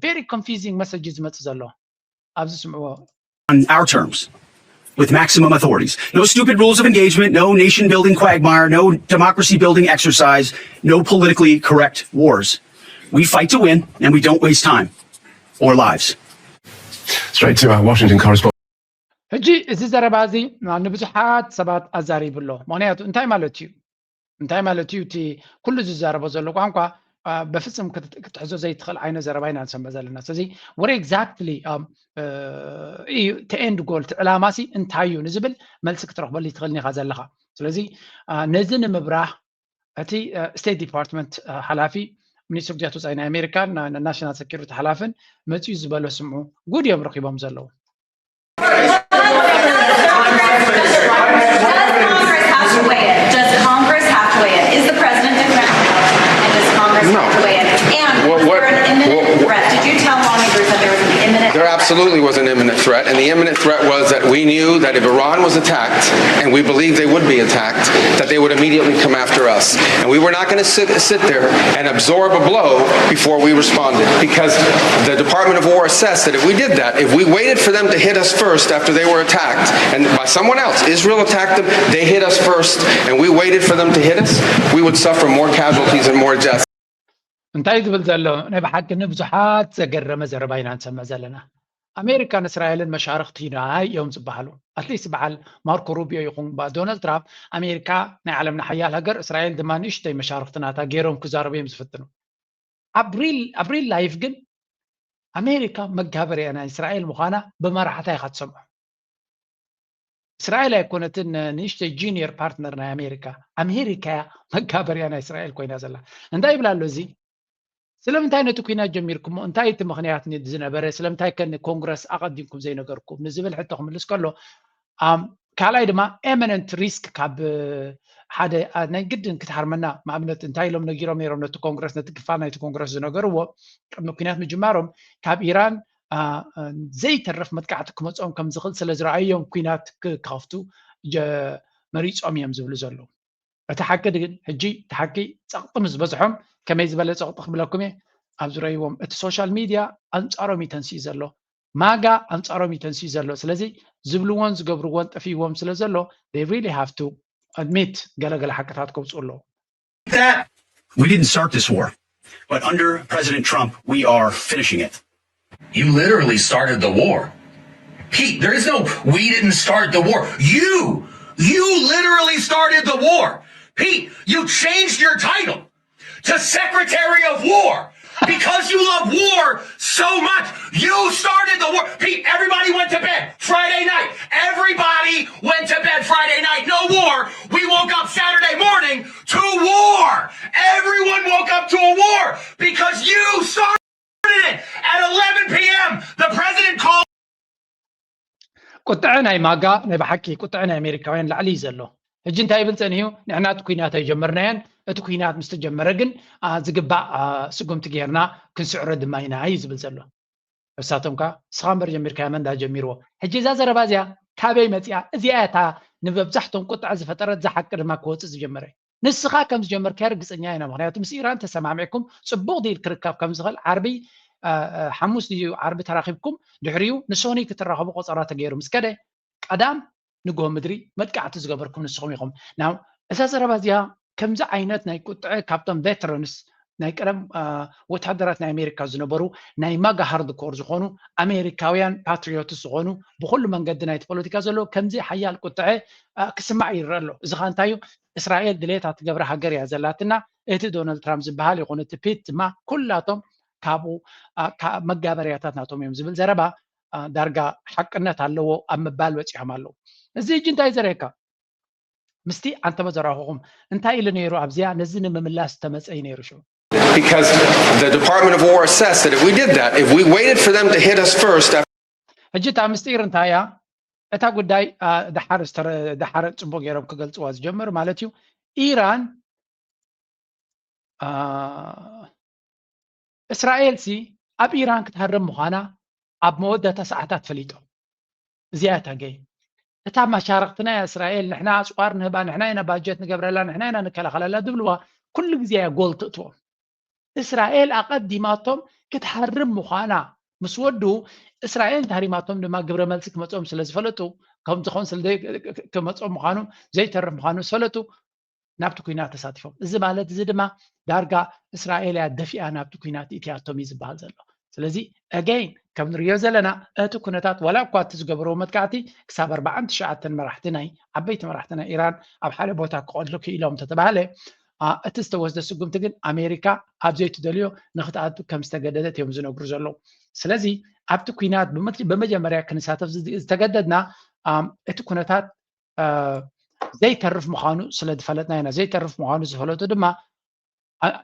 ቬሪ ኮንፊዚንግ መሰጅ ዝመፅእ ዘሎ ኣብዚ ስምዕዎ። On our terms, with maximum authorities. No stupid rules of engagement, no nation building quagmire, no democracy building exercise, no politically correct wars. We fight to win, and we don't waste time or lives. Straight to our Washington correspondent. ሕጂ እዚ ዘረባ እዚ ንብዙሓት ሰባት ኣዛሪቡ ኣሎ። ምክንያቱ እንታይ ማለት እዩ? እንታይ ማለት እዩ? እቲ ኩሉ ዝዛረቦ ዘሎ ቋንቋ በፍጹም ክትሕዞ ዘይትኽእል ዓይነት ዘረባ ኢና ንሰምዕ ዘለና። ስለዚ ወረ ኤግዛክትሊ እዩ እቲ ኤንድ ጎል እቲ ዕላማ ሲ እንታይ እዩ ንዝብል መልሲ ክትረኽበሉ ይትኽእል ኢኻ ዘለኻ። ስለዚ ነዚ ንምብራህ እቲ ስቴት ዲፓርትመንት ሓላፊ ሚኒስትር ጉዳያት ወፃኢ ናይ ኣሜሪካን ናሽናል ሴኪሪቲ ሓላፍን መፅኡ ዝበሎ ስምዑ ጉድ እዮም ረኺቦም ዘለዉ። Does Congress have to weigh in? Does Congress have to weigh in? Is the president defending? And does Congress have to weigh in? And was there an imminent threat? Did you tell lawmakers that there was an imminent There absolutely was an imminent threat, and the imminent threat was that we knew that if Iran was attacked, and we believed they would be attacked, that they would immediately come after us. And we were not going to sit, sit there and absorb a blow before we responded, because the Department of War assessed that if we did that, if we waited for them to hit us first after they were attacked, and by someone else, Israel attacked them, they hit us first, and we waited for them to hit us, we would suffer more casualties and more deaths. እንታይ ዝብል ዘሎ ናይ ብሓቂ ንብዙሓት ዘገረመ ዘረባ ኢና ንሰምዕ ዘለና። ኣሜሪካን እስራኤልን መሻርክቲ ኢና እዮም ዝበሃሉ። ኣትሊስት በዓል ማርኮ ሩቢዮ ይኹን ዶናልድ ትራምፕ ኣሜሪካ ናይ ዓለምና ሓያል ሃገር፣ እስራኤል ድማ ንእሽተይ መሻርክቲ ናታ ገይሮም ክዛረቡ እዮም ዝፍትኑ። ኣብ ሪል ላይፍ ግን ኣሜሪካ መጋበርያ ናይ እስራኤል ምዃና ብመራሕታ ኢኻ ትሰምዖ። እስራኤል ኣይኮነትን ንእሽተይ ጁኒየር ፓርትነር ናይ ኣሜሪካ። ኣሜሪካ እያ መጋበርያ ናይ እስራኤል ኮይና ዘላ። እንታይ ይብላ ኣሎ እዚ? ስለምንታይ ነቲ ኩናት ጀሚርኩሞ? እንታይ እቲ ምኽንያት ዝነበረ? ስለምንታይ ከ ንኮንግረስ ኣቐዲምኩም ዘይነገርኩም ንዝብል ሕቶ ክምልስ ከሎ፣ ካልኣይ ድማ ኤሚነንት ሪስክ ካብ ሓደ ናይ ግድን ክትሃርመና፣ ንኣብነት እንታይ ኢሎም ነጊሮም ነይሮም ነቲ ኮንግረስ፣ ነቲ ክፋል ናይቲ ኮንግረስ ዝነገርዎ ቅድሚ ኩናት ምጅማሮም ካብ ኢራን ዘይተርፍ መጥቃዕቲ ክመፅኦም ከም ዝኽእል ስለ ዝረኣዮም ኩናት ክኸፍቱ መሪፆም እዮም ዝብሉ ዘለዉ። እቲ ሓቂ ግን ሕጂ እቲ ሓቂ ፀቕጢ ምስ በዝሖም ከመይ ዝበለ ፀቕጢ ክብለኩም እየ ኣብ ዝረእይዎም እቲ ሶሻል ሚድያ ኣንፃሮም እዩ ተንስኡ ዘሎ። ማጋ ኣንፃሮም እዩ ተንስኡ ዘሎ። ስለዚ ዝብልዎን ዝገብርዎን ጠፊዎም ስለ ዘሎ they really have to ኣድሚት ገለገለ ሓቅታት ከውፅኡ ኣለዎ። That we didn't start this war, but under President Trump, we are finishing it. You literally started the war. Pete, there is no we didn't start the war. You, you literally started the war. Pete, you changed your title to Secretary of War because you love war so much. You started the war. Pete, everybody went to bed Friday night. Everybody went to bed Friday night. No war. We woke up Saturday morning to war. Everyone woke up to a war because you started it at eleven p.m. The president called. ቁጥዐ ናይ ማጋ ናይ ብሓቂ ቁጥዐ ናይ ኣሜሪካውያን ላዕሊ እዩ ዘሎ። ሕጂ እንታይ ይብል ጸኒሑ? ንሕና እቲ ኩናት ኣይጀመርናዮን። እቲ ኩናት ምስ ተጀመረ ግን ዝግባእ ስጉምቲ ጌርና ክንስዕሮ ድማ ኢና እዩ ዝብል ዘሎ። እሳቶም ከ ንስኻ እምበር ጀሚርካዮ፣ መን ዳ ጀሚርዎ? ሕጂ እዛ ዘረባ እዚኣ ካበይ መፂኣ? እዚኣ እታ ንመብዛሕቶም ቁጥዐ ዝፈጠረት፣ እዛ ሓቂ ድማ ክወፅእ ዝጀመረ። ንስኻ ከም ዝጀመርካዮ ርግፀኛ ኢና፣ ምክንያቱ ምስ ኢራን ተሰማሚዕኩም ፅቡቕ ዲል ክርከብ ከም ዝኽእል ዓርቢ ሓሙስ ድዩ ዓርቢ ተራኺብኩም፣ ድሕሪኡ ንሶኒ ክትራኸቡ ቆፀራ ተገይሩ ምስ ከደ፣ ቀዳም ንግሆ ምድሪ መጥቃዕቲ ዝገበርኩም ንስኹም ኢኹም። ናው እዛ ዘረባ እዚኣ ከምዚ ዓይነት ናይ ቁጥዐ ካብቶም ቬተራንስ ናይ ቀደም ወታደራት ናይ ኣሜሪካ ዝነበሩ ናይ ማጋ ሃርድ ኮር ዝኾኑ ኣሜሪካውያን ፓትሪዮትስ ዝኾኑ ብኩሉ መንገዲ ናይቲ ፖለቲካ ዘለዎ ከምዚ ሓያል ቁጥዐ ክስማዕ ይረአ ኣሎ። እዚ ኸ እንታይ እዩ? እስራኤል ድሌታ ትገብረ ሃገር እያ ዘላትና። እቲ ዶናልድ ትራምፕ ዝበሃል ይኹን እቲ ፒት ድማ ኩላቶም ካብኡ መጋበርያታት ናቶም እዮም ዝብል ዘረባ ዳርጋ ሓቅነት ኣለዎ ኣብ ምባል በፂሖም ኣለዉ። እዚ ሕጂ እንታይ ዘርእየካ? ምስቲ ኣንተመ ዘራኹኹም እንታይ ኢሉ ነይሩ ኣብዚኣ ነዚ ንምምላስ ተመፀ እዩ ነይሩ ሽዑ። Because the Department of War assessed that if we did that, if we waited for them to hit us first, ሕጂ እታ ምስጢር እንታይ እያ? እታ ጉዳይ ደሓር ደሓር ፅቡቅ ገይሮም ክገልፅዋ ዝጀመሩ ማለት እዩ። ኢራን እስራኤል ሲ ኣብ ኢራን ክትሃርም ምዃና ኣብ መወዳእታ ሰዓታት ፈሊጦም። እዚኣ እታ ገይ እታ መሻርክትና እያ እስራኤል፣ ንሕና ኣፅዋር ንህባ፣ ንሕና ኢና ባጀት ንገብረላ፣ ንሕና ኢና ንከላኸለላ ዝብልዋ ኩሉ ግዜ እያ ጎል ትእትዎም። እስራኤል ኣቐዲማቶም ክትሃርም ምዃና ምስ ወዱ እስራኤል ተሃሪማቶም ድማ ግብረ መልሲ ክመፅኦም ስለ ዝፈለጡ ከም ዝኾን ክመፅኦም ምዃኑ ዘይተርፍ ምዃኑ ዝፈለጡ ናብቲ ኩናት ተሳቲፎም። እዚ ማለት እዚ ድማ ዳርጋ እስራኤል እያ ደፊኣ ናብቲ ኩናት እትያቶም እዩ ዝበሃል ዘሎ። ስለዚ ኣገይን ከም ንሪኦ ዘለና እቲ ኩነታት ዋላ እኳ እቲ ዝገበርዎ መጥቃዕቲ ክሳብ ኣርባዓን ትሽዓተን መራሕቲ ናይ ዓበይቲ መራሕቲ ናይ ኢራን ኣብ ሓደ ቦታ ክቐትሉ ክኢሎም እንተተባህለ እቲ ዝተወስደ ስጉምቲ ግን ኣሜሪካ ኣብ ዘይትደልዮ ንክትኣቱ ከም ዝተገደደት እዮም ዝነግሩ ዘለዉ። ስለዚ ኣብቲ ኩናት ብመጀመርያ ክንሳተፍ ዝተገደድና እቲ ኩነታት ዘይተርፍ ምዃኑ ስለ ዝፈለጥና ኢና። ዘይተርፍ ምዃኑ ዝፈለጡ ድማ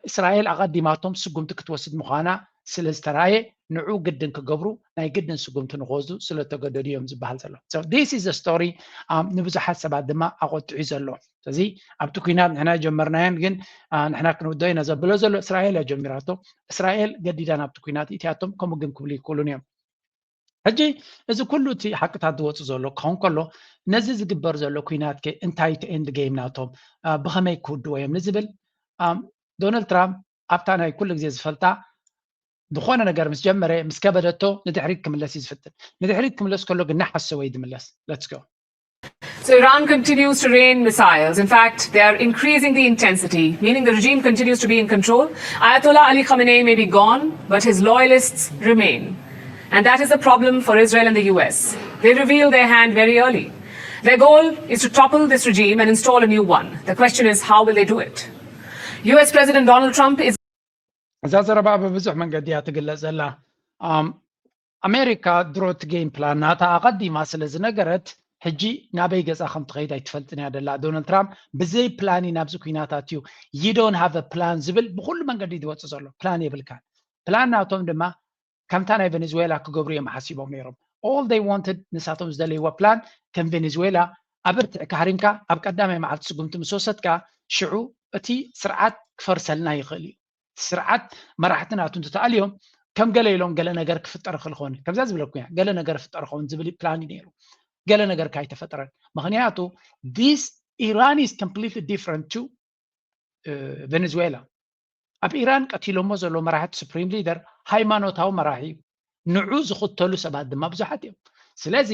እስራኤል ኣቐዲማቶም ስጉምቲ ክትወስድ ምዃና ስለ ዝተራየ ንዑ ግድን ክገብሩ ናይ ግድን ስጉምቲ ንክወስዱ ስለ ተገደዱ እዮም ዝበሃል ዘሎ። This is story ንብዙሓት ሰባት ድማ ኣቆጢዑ ዘሎ። ስለዚ ኣብቲ ኩናት ንሕና ጀመርናዮን ግን ንሕና ክንውዶ ኢና ዘብሎ ዘሎ እስራኤል እያ ጀሚራቶ። እስራኤል ገዲዳ ናብቲ ኩናት ኢትያቶም ከምኡ ግን ክብሉ ይክእሉን እዮም። ሕጂ እዚ ኩሉ እቲ ሓቅታት ዝወፁ ዘሎ ክኸውን ከሎ ነዚ ዝግበር ዘሎ ኩናት ከ እንታይ እቲ ኤንድ ጌም ናቶም ብኸመይ ክውድዎ እዮም ንዝብል ዶናልድ ትራምፕ ኣብታ ናይ ኩሉ ግዜ ዝፈልጣ ዝኾነ ነገር ምስ ጀመረ ምስ ከበደቶ ንድሕሪት ክምለስ እዩ ዝፍትን። ንድሕሪት ክምለስ ከሎ ግን ናሓሰወ እዩ ዝምለስ። Let's go. So Iran continues to rain missiles. In fact, they are increasing the intensity, meaning the regime continues to be in control. Ayatollah Ali Khamenei may be gone, but his loyalists remain. And that is the problem for Israel and the U S. They reveal their hand very early. Their goal is to topple this regime and install a new one. The question is, how will they do it? U S President Donald Trump is እዛ ዘረባ ብብዙሕ መንገዲ እያ ትግለጽ ዘላ። ኣሜሪካ ድሮ እቲ ጌም ፕላን ናታ ኣቐዲማ ስለ ዝነገረት ሕጂ ናበይ ገጻ ከም ትኸይድ ኣይትፈልጥን እያ ደላ። ዶናልድ ትራምፕ ብዘይ ፕላን እዩ ናብዚ ኩናት ኣትዩ። You don't have a plan ዝብል ብኩሉ መንገዲ ዝወጽእ ዘሎ ፕላን የብልካን። ፕላን ናቶም ድማ ከምታ ናይ ቬኔዙዌላ ክገብሩ እዮም ሓሲቦም ነይሮም። All they wanted ንሳቶም ዝደለይዎ ፕላን ከም ቬኔዙዌላ ኣብ ርትዕ ካህሪምካ ኣብ ቀዳማይ መዓልቲ ስጉምቲ ምስ ወሰድካ ሽዑ እቲ ስርዓት ክፈርሰልና ይኽእል እዩ። ስርዓት መራሕቲ ናቱ እንትተኣልዮም ከም ገለ ኢሎም ገለ ነገር ክፍጠር ይኽእል ኸውን። ከምዛ ዝብለኩ እያ ገለ ነገር ክፍጠር ይኸውን ዝብል ፕላን እዩ ነይሩ። ገለ ነገር ካይተፈጠረን ምክንያቱ this Iran is completely different to ቬኔዙዌላ። ኣብ ኢራን ቀቲሎሞ ዘሎ መራሕቲ ሱፕሪም ሊደር ሃይማኖታዊ መራሒ እዩ። ንዑ ዝኽተሉ ሰባት ድማ ብዙሓት እዮም። ስለዚ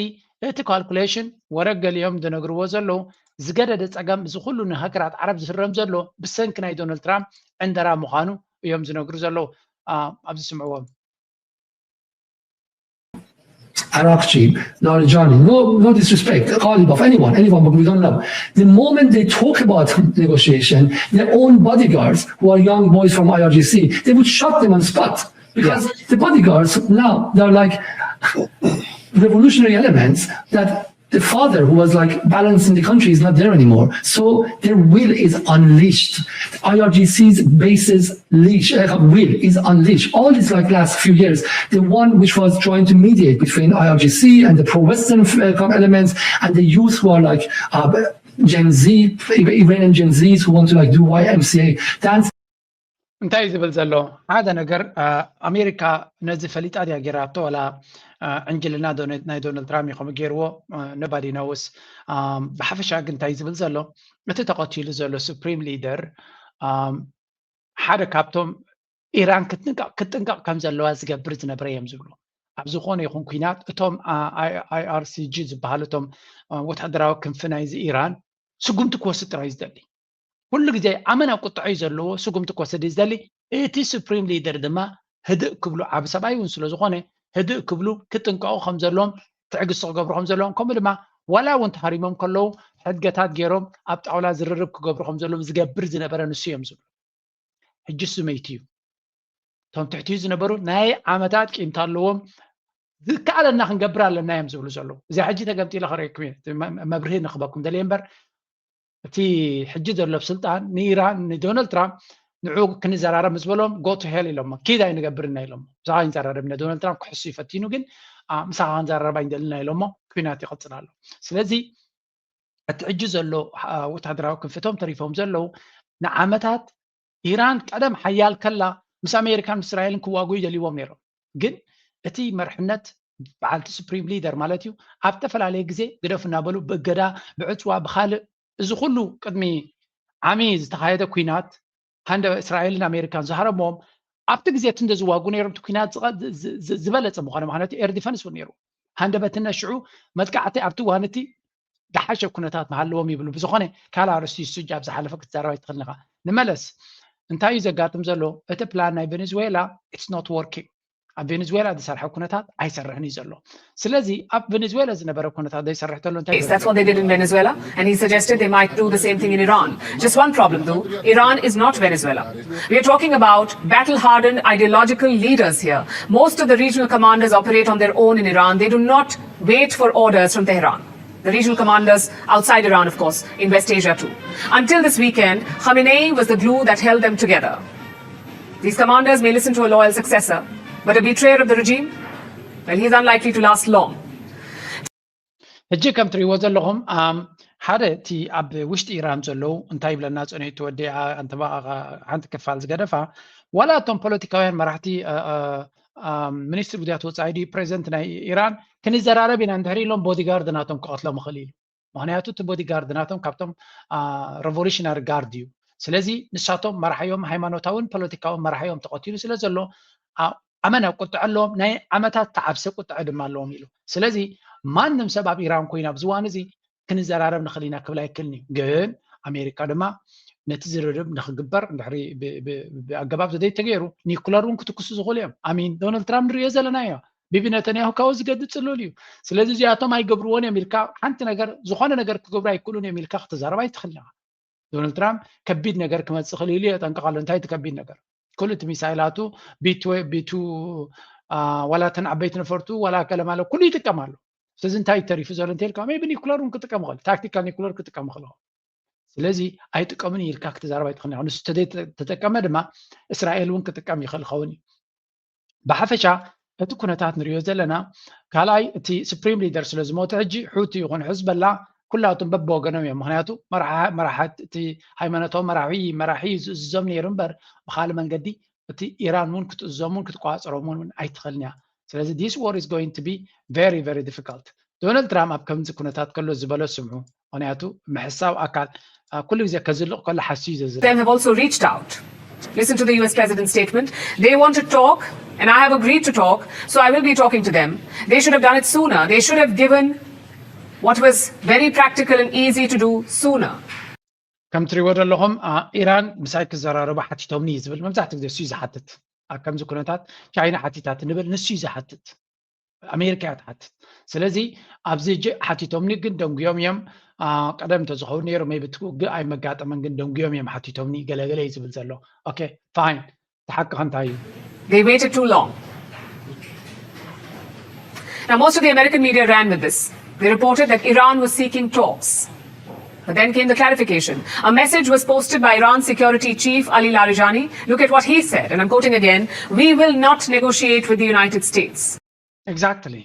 እቲ ካልኩሌሽን ወረ ገሊኦም ዝነግርዎ ዘለዉ ዝገደደ ፀገም እዚ ኩሉ ንሃገራት ዓረብ ዝህረም ዘሎ ብሰንኪ ናይ ዶናልድ ትራምፕ ዕንደራ ምዃኑ እዮም ዝነግሩ ዘለዉ። ኣብዚ ስምዕዎም። Arakchi, Larijani, no, no disrespect, Ghalibaf, anyone, anyone, but we don't know. The moment they talk about negotiation, their own bodyguards, who are young boys from I R G C, they would shot them on spot. Because yeah. The bodyguards now, they're like revolutionary elements that the father who was like balancing the country is not there anymore. So their will is unleashed. I R G C's bases leash, uh, will is unleashed. All these like last few years, the one which was trying to mediate between I R G C and the pro-Western uh, elements and the youth who are like uh, Gen Z, Iranian Gen Zs who want to like do Y M C A dance. እንታይ እዩ ዝብል ዘሎ ሓደ ነገር ኣሜሪካ ነዚ ፈሊጣ ድያ ጌራቶ ወላ ዕንጅልና ናይ ዶናልድ ትራምፕ እዩ ከምኡ ገይርዎ ነባዲ ነውስ ብሓፈሻ ግን እንታይ ዝብል ዘሎ እቲ ተቐቲሉ ዘሎ ሱፕሪም ሊደር ሓደ ካብቶም ኢራን ክትጥንቀቕ ከም ዘለዋ ዝገብር ዝነበረ እዮም ዝብሉ ኣብ ዝኾነ ይኹን ኩናት እቶም ኣይኣርሲጂ ዝበሃሉ እቶም ወታደራዊ ክንፊ ናይዚ ኢራን ስጉምቲ ክወስድ ጥራይ ዝደሊ ኩሉ ግዜ ኣመና ቁጥዐ እዩ ዘለዎ ስጉምቲ ክወስድ እዩ ዝደሊ እቲ ሱፕሪም ሊደር ድማ ህድእ ክብሉ ዓብ ሰብኣይ እውን ስለ ዝኾነ ህድእ ክብሉ ክጥንቀቑ ከም ዘለዎም ትዕግስቲ ክገብሩ ከም ዘለዎም ከምኡ ድማ ዋላ እውን ተሃሪሞም ከለዉ ሕድገታት ገይሮም ኣብ ጣውላ ዝርርብ ክገብሩ ከም ዘለዎም ዝገብር ዝነበረ ንሱ እዮም ዝብሉ ሕጂ ስመይቲ እዩ እቶም ትሕቲኡ ዝነበሩ ናይ ዓመታት ቂምታ ኣለዎም ዝከኣለና ክንገብር ኣለና እዮም ዝብሉ ዘለዉ እዚኣ ሕጂ ተገምጢለ ከርእየኩም እየ መብርሂ ንክበኩም ደልየ እምበር እቲ ሕጂ ዘሎ ኣብ ስልጣን ንኢራን ንዶናልድ ትራምፕ ንዑ ክንዘራረብ ምስ በሎም go to hell ኢሎሞ ኪድ ኣይንገብርና ኢሎሞ ምሳኻ ይንዘራረብ ነ ዶናልድ ትራምፕ ክሕሱ ይፈቲኑ ግን ምሳኻ ክንዘራረብ ኣይንደልና ኢሎሞ ኩናት ይቐፅል ኣሎ ስለዚ እቲ ሕጂ ዘሎ ወታደራዊ ክንፍቶም ተሪፎም ዘለዉ ንዓመታት ኢራን ቀደም ሓያል ከላ ምስ ኣሜሪካን እስራኤልን ክዋጉ ይደልይዎም ነይሮም ግን እቲ መርሕነት በዓልቲ ሱፕሪም ሊደር ማለት እዩ ኣብ ዝተፈላለየ ግዜ ግደፉ እናበሉ ብእገዳ ብዕፅዋ ብካልእ እዚ ኩሉ ቅድሚ ዓሚ ዝተካየደ ኩናት ሃንደ እስራኤልን ኣሜሪካን ዝሃረሞም ኣብቲ ግዜ እቲ እንደዝዋጉ ነይሮም እቲ ኩናት ዝበለፀ ምኳኑ ምክንያቱ ኤር ዲፈንስ እውን ነይሩ ሃንደበት ነሽዑ መጥቃዕቲ ኣብቲ እዋን እቲ ዝሓሸ ኩነታት ምሃለዎም ይብሉ ብዝኾነ ካልእ ኣርስቲ ሱጅ ኣብ ዝሓለፈ ክትዛረባ ይትኽእል ኢኻ ንመለስ እንታይ እዩ ዘጋጥም ዘሎ እቲ ፕላን ናይ ቬኔዙዌላ it's not working ኣብ ቬኔዙዌላ ዝሰርሐ ኩነታት ኣይሰርሕን እዩ ዘሎ ስለዚ ኣብ ቬኔዙዌላ ዝነበረ ኩነታት ዘይሰርሕ ተሎ እንታይ That's what they did in Venezuela, and he suggested they might do the same thing in Iran. Just one problem, though Iran is not Venezuela. We are talking about battle hardened ideological leaders here. Most of the regional commanders operate on their own in Iran. They do not wait for orders from Tehran. The regional commanders outside Iran, of course, in West Asia too. Until this weekend, Khamenei was the glue that held them together. These commanders may listen to a loyal successor, but a betrayer of the regime, well, he's unlikely to last long. ሕጂ ከም ትሪእዎ ዘለኹም ሓደ እቲ ኣብ ውሽጢ ኢራን ዘለዉ እንታይ ይብለና ፀኒሑ እቲ ወዲ ሓንቲ ክፋል ዝገደፋ ዋላ እቶም ፖለቲካውያን መራሕቲ ሚኒስትሪ ጉዳያት ወፃኢ ድዩ ፕሬዚደንት ናይ ኢራን ክንዘራረብ ኢና እንድሕር ኢሎም ቦዲጋርድ ናቶም ክቐትሎም ይኽእል ኢሉ ምክንያቱ እቲ ቦዲጋርድ ናቶም ካብቶም revolutionary guard እዩ ስለዚ ንሳቶም መራሕዮም ሃይማኖታውን ፖለቲካውን መራሕዮም ተቐቲሉ ስለ ዘሎ ኣመና ቁጥዐ ኣለዎም ናይ ዓመታት ተዓብሰ ቁጥዐ ድማ ኣለዎም ኢሉ ስለዚ ማንም ሰብ ኣብ ኢራን ኮይኑ ኣብዚ እዋን እዚ ክንዘራረብ ንኽእል ኢና ክብል ኣይክልን እዩ ግን ኣሜሪካ ድማ ነቲ ዝርርብ ንክግበር እንድሕሪ ብኣገባብ ዘደይ ተገይሩ ኒኩለር እውን ክትኩሱ ዝኽእሉ እዮም ኣሚን ዶናልድ ትራምፕ ንሪኦ ዘለና እዮ ቢቢ ነተንያሁ ካብኡ ዝገድድ ፅሉል እዩ ስለዚ እዚኣቶም ኣይገብርዎን እዮም ኢልካ ሓንቲ ነገር ዝኾነ ነገር ክገብሩ ኣይክእሉን እዮም ኢልካ ክትዛረብ ኣይትኽእል ኢኻ ዶናልድ ትራምፕ ከቢድ ነገር ክመፅእ ክእል ኢሉ የጠንቀቕ ኣሎ እንታይ እቲ ከቢድ ነገር ኩሉ እቲ ሚሳይላቱ ቢቱ ቢቱ ዋላ እተን ዓበይቲ ነፈርቱ ዋላ ገለ ማለት ኩሉ ይጥቀም ኣሎ ስለዚ እንታይ ተሪፉ ዘሎ እንተልካ ቢ ኒኩለር እውን ክጥቀም ይኽእል ታክቲካል ኒኩለር ክጥቀም ይኽእል ስለዚ ኣይጥቀምን ኢልካ ክትዛረብ ኣይትኽእል ንሱ ተጠቀመ ድማ እስራኤል እውን ክጥቀም ይኽእል ኸውን እዩ ብሓፈሻ እቲ ኩነታት ንሪኦ ዘለና ካልኣይ እቲ ሱፕሪም ሊደር ስለ ዝሞተ ሕጂ ሑቲ ይኹን ሕዝበላ ኩላቱም በብወገኖም እዮም ምክንያቱ መራሓት እቲ ሃይማኖታዊ መራሒ መራሒ ዝእዝዞም ነይሩ እምበር ብካልእ መንገዲ እቲ ኢራን እውን ክትእዞም እውን ክትቋፀሮም እውን ኣይትኽእልን እያ ስለዚ this war is going to be very very difficult ዶናልድ ትራምፕ ኣብ ከምዚ ኩነታት ከሎ ዝበሎ ስምዑ ምክንያቱ ምሕሳው ኣካል ኩሉ ግዜ ከዝልቕ ከሎ ሓስዩ ዘዝል them have also reached out. Listen to the U S president's statement. They want to talk, and I have agreed to talk, so I will be talking to them. They should have done it sooner. They should have given What was very practical and easy to do sooner. ከም ትሪእዎ ዘለኹም ኢራን ምሳይ ክዘራረቡ ሓቲቶምኒ እዩ ዝብል መብዛሕትኡ ግዜ እሱ እዩ ዝሓትት። ኣብ ከምዚ ኩነታት ቻይና ሓቲታት ንብል ንሱ እዩ ዝሓትት፣ ኣሜሪካ እያ ትሓትት። ስለዚ ኣብዚ ጅ ሓቲቶምኒ ግን ደንጉዮም እዮም። ቀደም እንተዝኸውን ነይሩ ሜይ ብቲ ውግእ ኣይመጋጠመን፣ ግን ደንጉዮም እዮም ሓቲቶምኒ ገለገለ እዩ ዝብል ዘሎ። ኦኬ ፋይን፣ እቲ ሓቂ ከ እንታይ እዩ? They waited too long. Now, most of the American media ran with this. They reported that Iran was seeking talks. But then came the clarification. A message was posted by Iran's security chief, Ali Larijani. Look at what he said, and I'm quoting again: "We will not negotiate with the United States." Exactly.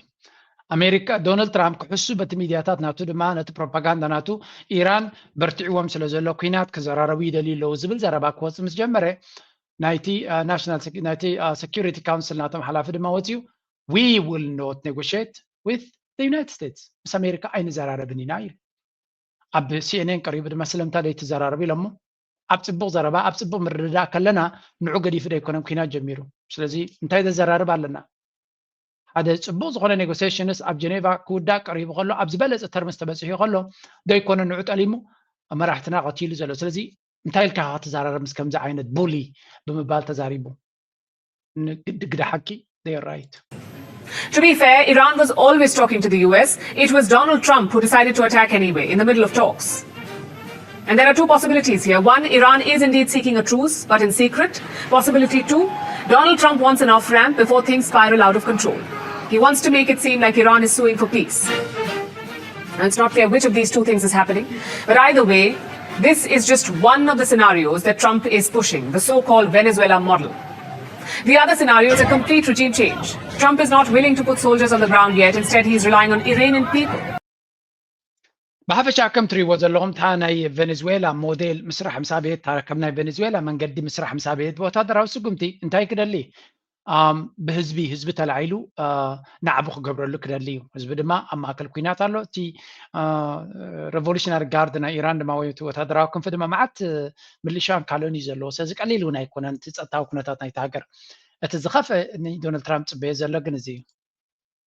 ኣሜሪካ፣ ዶናልድ ትራምፕ ክሕሱ በቲ ሚድያታት ናቱ ድማ ነቲ ፕሮፓጋንዳ ናቱ ኢራን በርቲዕዎም ስለ ዘሎ ኩናት ክዘራረቡ ይደልዩ ኣለዉ ዝብል ዘረባ ክወፅእ ምስ ጀመረ ናይቲ ናሽናል ናይቲ ሰኪሪቲ ካውንስል ናቶም ሓላፊ ድማ ወፂኡ we will not negotiate with the United States፣ ምስ ኣሜሪካ ኣይንዘራረብን ኢና ኢሉ። ኣብ ሲኤንኤን ቀሪቡ ድማ ስለምንታይ ዘይትዘራረቡ ኢሎሞ። ኣብ ፅቡቕ ዘረባ ኣብ ፅቡቕ ምርድዳእ ከለና ንዑ ገዲፉ ደይኮነን ኩናት ጀሚሩ። ስለዚ እንታይ ዘዘራርብ ኣለና? ሓደ ፅቡቕ ዝኾነ ኔጎሲሽንስ ኣብ ጀኔቫ ክውዳእ ቀሪቡ ከሎ ኣብ ዝበለፀ ተርምስ ተበፂሑ ከሎ ደይኮነ ንዑ ጠሊሙ መራሕትና ቀቲሉ ዘሎ። ስለዚ እንታይ ኢልካ ክትዘራረብ ምስ ከምዚ ዓይነት ቡሊ ብምባል ተዛሪቡ። ግዳ ሓቂ they are right። To be fair, Iran was always talking to the U S. It was Donald Trump who decided to attack anyway, in the middle of talks. And there are two possibilities here. One, Iran is indeed seeking a truce, but in secret. Possibility two, Donald Trump wants an off ramp before things spiral out of control. He wants to make it seem like Iran is suing for peace. And it's not clear which of these two things is happening. But either way, this is just one of the scenarios that Trump is pushing, the so called Venezuela model. The other scenario is a complete regime change. Trump is not willing to put soldiers on the ground yet. Instead, he's relying on Iranian people. ብሓፈሻ ከም ትሪእዎ ዘለኹም እታ ናይ ቬኔዝዌላ ሞዴል ምስራሕ ምስ ኣበየት፣ ከም ናይ ቬኔዝዌላ መንገዲ ምስራሕ ምስ ኣበየት፣ ወታደራዊ ስጉምቲ እንታይ ክደሊ? ብህዝቢ፣ ህዝቢ ተላዒሉ ናዕቢ ክገብረሉ ክደሊ እዩ። ህዝቢ ድማ ኣብ ማእከል ኩናት ኣሎ። እቲ ሬቮሉሽናሪ ጋርድ ናይ ኢራን ድማ ወይ ወታደራዊ ክንፊ ድማ መዓት ምልሻን ካልኦን እዩ ዘለዎ። ስለዚ ቀሊል እውን ኣይኮነን እቲ ጸጥታዊ ኩነታት ናይቲ ሃገር። እቲ ዝኸፍአ ንዶናልድ ትራምፕ ጽበዮ ዘሎ ግን እዚ እዩ።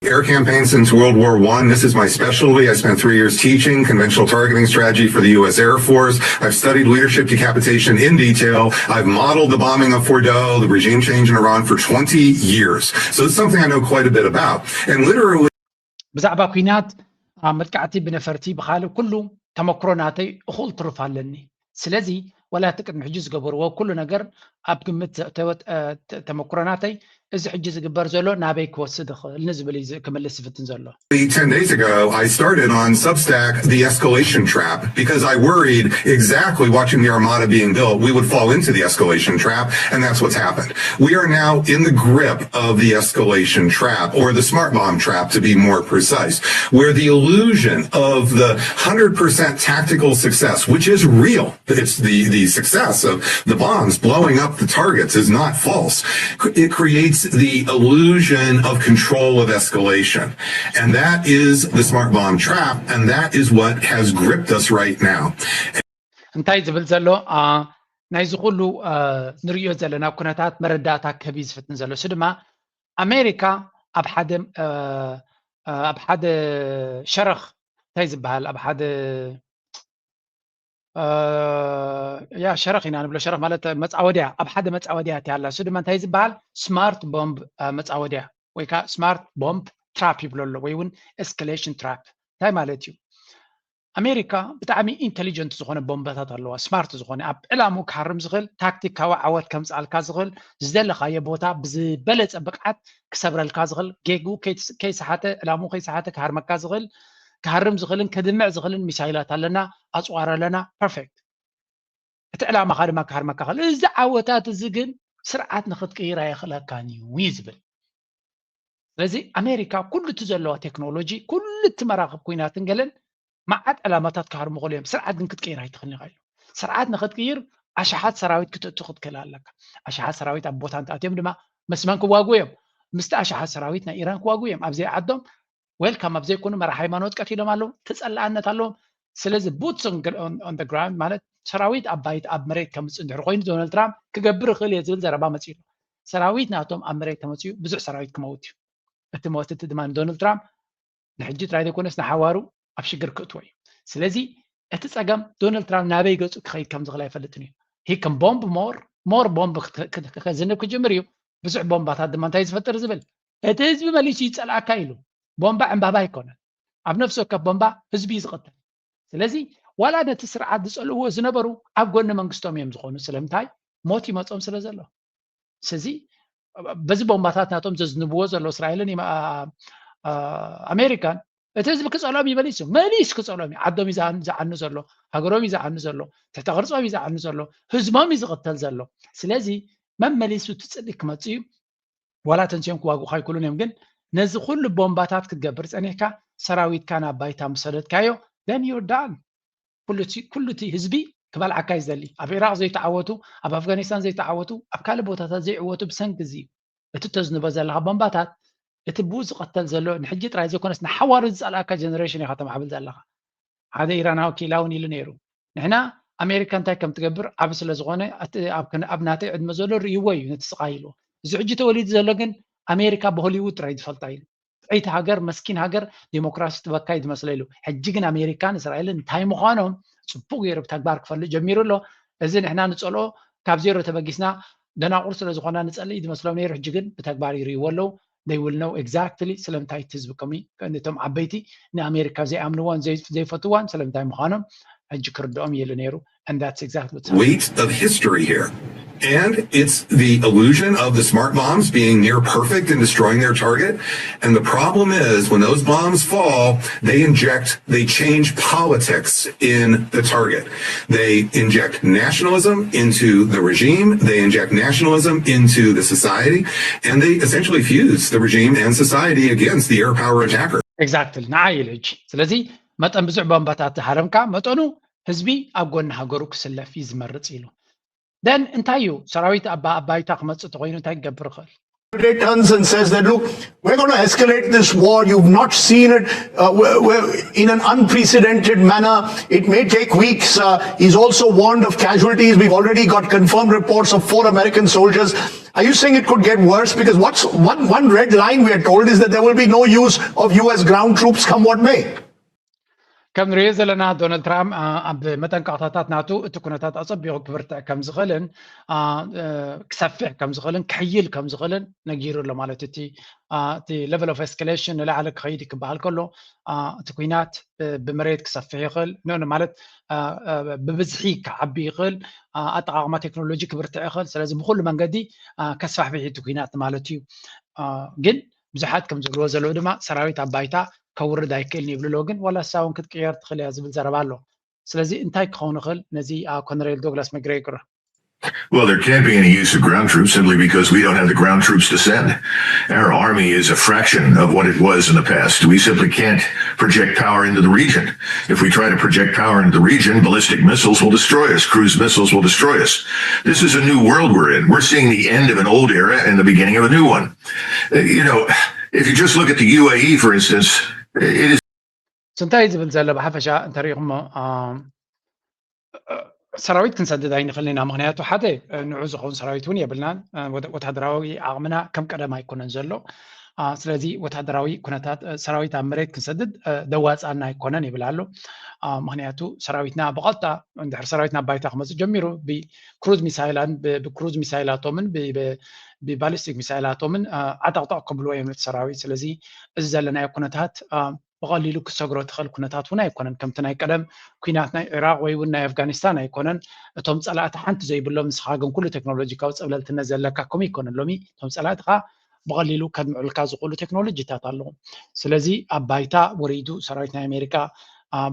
Air campaign since World War One. This is my specialty. I spent three years teaching conventional targeting strategy for the U S Air Force. I've studied leadership decapitation in detail. I've modeled the bombing of Fordow, the regime change in Iran for twenty years. So it's something I know quite a bit about. And literally ብዛዕባ ኩናት መጥቃዕቲ ብነፈርቲ ብካልእ ኩሉ ተመክሮ ናተይ እኹል ትሩፍ ኣለኒ። ስለዚ ዋላ እቲ ቅድሚ ሕጂ ዝገበርዎ ኩሉ ነገር ኣብ ግምት ተመክሮ ናተይ እዚ ሕጂ ዝግበር ዘሎ ናበይ ክወስድ ይኽእል ንዝብል እዩ ክምልስ ዝፍትን ዘሎ። Ten days ago, I started on Substack the escalation trap because I worried exactly watching the Armada being built, we would fall into the escalation trap, and that's what's happened. We are now in the grip of the escalation trap, or the smart bomb trap to be more precise, where the illusion of the one hundred percent tactical success, which is real, it's the, the success of the bombs blowing up the targets is not false. It creates the illusion of control of escalation. And that is the smart bomb trap. And that is what has gripped us right now. እንታይ ዝብል ዘሎ ናይዚ ኩሉ ንርእዮ ዘለና ኩነታት መረዳእታ ክህብ ዝፍትን ዘሎ እሱ ድማ ኣሜሪካ ኣብ ሓደ ኣብ ሓደ ሸረኽ እንታይ ዝበሃል ኣብ ሓደ ያ ሸረኽ ኢና ንብሎ። ሸረኽ ማለት መፃወድያ፣ ኣብ ሓደ መፃወድያ እትያ ኣላ። እሱ ድማ እንታይ ዝበሃል? ስማርት ቦምብ መፃወድያ ወይ ከዓ ስማርት ቦምብ ትራፕ ይብሎ ኣሎ፣ ወይ እውን ኤስካሌሽን ትራፕ። እንታይ ማለት እዩ? ኣሜሪካ ብጣዕሚ ኢንቴሊጀንት ዝኾነ ቦምባታት ኣለዋ፣ ስማርት ዝኾነ ኣብ ዕላሙ ክሃርም ዝኽእል፣ ታክቲካዊ ዓወት ከምፅኣልካ ዝኽእል፣ ዝደለኻዮ ቦታ ብዝበለፀ ብቕዓት ክሰብረልካ ዝኽእል፣ ጌጉ ከይስሓተ፣ ዕላሙ ከይስሓተ ክሃርመካ ዝኽእል፣ ክሃርም ዝኽእልን ክድምዕ ዝኽእልን ሚሳይላት ኣለና፣ ኣፅዋር ኣለና። ፐርፌክት። እቲ ዕላማኻ ድማ ክሃርመካ ይኽእል። እዚ ዓወታት እዚ ግን ስርዓት ንኽትቅይር ኣየኽእለካን እዩ እዩ ዝብል። ስለዚ ኣሜሪካ ኩሉ እቲ ዘለዋ ቴክኖሎጂ፣ ኩሉ እቲ መራኽብ ኩናትን ገለን መዓት ዕላማታት ክሃርሙ ይኽእሉ እዮም። ስርዓት ግን ክትቅይር ኣይትኽእልን ኢኻ ኢሉ። ስርዓት ንኽትቅይር ኣሽሓት ሰራዊት ክተእቱ ክትክእል ኣለካ። ኣሽሓት ሰራዊት ኣብ ቦታ እንተኣትዮም ድማ ምስ መን ክዋግኡ እዮም? ምስቲ ኣሽሓት ሰራዊት ናይ ኢራን ክዋግኡ እዮም። ኣብ ዘይዓዶም ዌልካም ኣብ ዘይኮኑ መራሒ ሃይማኖት ቀቲሎም ኣለዉ፣ ተጸላእነት ኣለዎም። ስለዚ boots on the ground ማለት ሰራዊት ኣብ ባይት ኣብ መሬት ከምፅእ እንድሕር ኮይኑ ዶናልድ ትራምፕ ክገብር ይኽእል እየ ዝብል ዘረባ መፂኡ። ሰራዊት ናቶም ኣብ መሬት ተመፅኡ ብዙሕ ሰራዊት ክመውት እዩ። እቲ መወትቲ ድማ ንዶናልድ ትራምፕ ንሕጂ ጥራይ ዘይኮነስ ንሓዋሩ ኣብ ሽግር ክእትዎ እዩ። ስለዚ እቲ ፀገም ዶናልድ ትራምፕ ናበይ ገፁ ክኸይድ ከም ዝኽእል ኣይፈልጥን እዩ። ሂ ከም ቦምብ ሞር ሞር ቦምብ ከዝንብ ክጅምር እዩ። ብዙሕ ቦምባታት ድማ እንታይ ዝፈጥር ዝብል እቲ ህዝቢ መሊሱ ይፀልኣካ ኢሉ። ቦምባ ዕምባባ ኣይኮነን። ኣብ ነፍሲ ወከፍ ቦምባ ህዝቢ እዩ ዝቐተል። ስለዚ ዋላ ነቲ ስርዓት ዝፀልእዎ ዝነበሩ ኣብ ጎኒ መንግስቶም እዮም ዝኾኑ። ስለምንታይ? ሞት ይመፆም ስለ ዘሎ። ስለዚ በዚ ቦምባታት ናቶም ዘዝንብዎ ዘሎ እስራኤልን ኣሜሪካን እቲ ህዝቢ ክፀልኦም እዩ መሊሱ መሊሱ ክፀልኦም እዩ። ዓዶም እዩ ዝዓኑ ዘሎ፣ ሃገሮም እዩ ዝዓኑ ዘሎ፣ ትሕተ ቅርፆም እዩ ዝዓኑ ዘሎ፣ ህዝቦም እዩ ዝቕተል ዘሎ። ስለዚ መመሊሱ እቲ ፅልኢ ክመፅእ እዩ። ዋላ ተንስኦም ክዋግኡ ካይክሉን እዮም፣ ግን ነዚ ኩሉ ቦምባታት ክትገብር ፀኒሕካ ሰራዊትካ ናብ ባይታ ምስ ሰደድካዮ then you're done። ኩሉ እቲ ህዝቢ ክበልዓካ እዩ ዝደሊ። ኣብ ኢራቅ ዘይተዓወቱ፣ ኣብ ኣፍጋኒስታን ዘይተዓወቱ፣ ኣብ ካልእ ቦታታት ዘይዕወቱ ብሰንኪ እዚ እዩ። እቲ ተዝንቦ ዘለካ ቦምባታት እቲ ብኡ ዝቐተል ዘሎ ንሕጂ ጥራይ ዘይኮነስ ንሓዋሩ ዝፀልኣካ ጀነሬሽን ኢኻ ተማዕብል ዘለካ። ሓደ ኢራናዊ ኪላ እውን ኢሉ ነይሩ፣ ንሕና ኣሜሪካ እንታይ ከም ትገብር ዓቢ ስለ ዝኾነ ኣብ ናተይ ዕድመ ዘሎ ርእይዎ እዩ ነቲ ስቓይ ኢልዎ። እዚ ሕጂ ተወሊዱ ዘሎ ግን ኣሜሪካ ብሆሊውድ ጥራይ ዝፈልጣ ኢሉ። ጥዕይቲ ሃገር፣ መስኪን ሃገር፣ ዴሞክራሲ ትበካ እዩ ዝመስለ ኢሉ። ሕጂ ግን ኣሜሪካን እስራኤልን እንታይ ምዃኖም ጽቡቕ ገይሩ ብተግባር ክፈልጥ ጀሚሩ ኣሎ። እዚ ንሕና ንጸልኦ ካብ ዜሮ ተበጊስና ደናቑር ስለ ዝኾና ንጸልእ እዩ ዝመስሎም ነይሩ። ሕጂ ግን ብተግባር ይርእይዎ ኣለዉ። They will know exactly ስለምንታይ እቲ ህዝቢ ከሚ ነቶም ዓበይቲ ንኣሜሪካ ዘይኣምንዋን ዘይፈትዋን ስለምንታይ ምዃኖም ሕጂ ክርድኦም የሉ ነይሩ። And that's exactly what's happening. Weight of history here. And it's the illusion of the smart bombs being near perfect in destroying their target. And the problem is when those bombs fall, they inject, they change politics in the target. They inject nationalism into the regime, they inject nationalism into the society, and they essentially fuse the regime and society against the air power attacker. Exactly. ንዓይ ኢሉ ሕጂ። ስለዚ መጠን ብዙሕ ቦምባታት ዝሃረምካ መጠኑ ህዝቢ ኣብ ጎኒ ሃገሩ ክስለፍ እዩ ዝመርጽ ኢሉ። Then እንታይ እዩ ሰራዊት ኣብ ባይታ ክመጽእ ተኮይኑ እንታይ ክገብር ይኽእል? Turns and says that, look, we're going to escalate this war. You've not seen it uh, in an unprecedented manner. It may take weeks. Uh, he's also warned of casualties. We've already got confirmed reports of four American soldiers. Are you saying it could get worse? Because what's one, one red line we are told is that there will be no use of U S ground troops come what may. ከም ንሪኦ ዘለና ዶናልድ ትራምፕ ኣብ መጠንቀቕታታት ናቱ እቲ ኩነታት ኣጸቢቑ ክብርትዕ ከም ዝኽእልን ክሰፍሕ ከም ዝኽእልን ክሕይል ከም ዝኽእልን ነጊሩ ኣሎ። ማለት እቲ እቲ level of escalation ንላዕሊ ክኸይድ ክበሃል ከሎ እቲ ኩናት ብመሬት ክሰፍሕ ይኽእል፣ ማለት ብብዝሒ ክዓቢ ይኽእል፣ ኣጠቓቕማ ቴክኖሎጂ ክብርትዕ ይኽእል። ስለዚ ብኩሉ መንገዲ ከስፋሕፍሕ እቲ ኩናት ማለት እዩ። ግን ብዙሓት ከም ዝብልዎ ዘለዉ ድማ ሰራዊት ኣብ ባይታ ከውርድ ኣይክእልን ይብሉ ኣለዉ። ግን ዋላ እሳ እውን ክትቅየር ትኽእል እያ ዝብል ዘረባ ኣሎ። ስለዚ እንታይ ክኸውን ይኽእል ነዚ ኮነሬል ዶግላስ መግሬጎር? Well, there can't be any use of ground troops simply because we don't have the ground troops to send. Our army is a fraction of what it was in the past. We simply can't project power into the region. If we try to project power into the region, ballistic missiles will destroy us, cruise missiles will destroy us. This is a new world we're in. We're seeing the end of an old era and the beginning of a new one. You know, if you just look at the U A E, for instance, it is. እንታይ ዝብል ዘሎ ብሓፈሻ እንተሪኢኹሞ ሰራዊት ክንሰድድ ኣይንኽእልን ኢና። ምኽንያቱ ሓደ ንዑ ዝኸውን ሰራዊት እውን የብልናን። ወታደራዊ ዓቕምና ከም ቀደም ኣይኮነን ዘሎ። ስለዚ ወታደራዊ ኩነታት ሰራዊት ኣብ መሬት ክንሰድድ ደዋፃና ኣይኮነን ይብል ኣሎ። ምኽንያቱ ሰራዊትና ብቐጥታ እንድሕር ሰራዊት ናብ ባይታ ክመፅእ ጀሚሩ ብክሩዝ ሚሳይላን ብክሩዝ ሚሳይላቶምን ብባሊስቲክ ሚሳይላቶምን ዓጠቕጠቕ ክብልዎ እዮም ነቲ ሰራዊት። ስለዚ እዚ ዘለናዮ ኩነታት ብቐሊሉ ክትሰግሮ ትኽእል ኩነታት እውን ኣይኮነን። ከምቲ ናይ ቀደም ኩናት ናይ ዒራቕ ወይ እውን ናይ ኣፍጋኒስታን ኣይኮነን። እቶም ጸላእቲ ሓንቲ ዘይብሎም፣ ንስኻ ግን ኩሉ ቴክኖሎጂካዊ ጸብለልትነት ዘለካ ከምኡ ኣይኮነን። ሎሚ እቶም ጸላእትኻ ብቐሊሉ ከድምዑልካ ዝኽእሉ ቴክኖሎጂታት ኣለዎም። ስለዚ ኣብ ባይታ ወሪዱ ሰራዊት ናይ ኣሜሪካ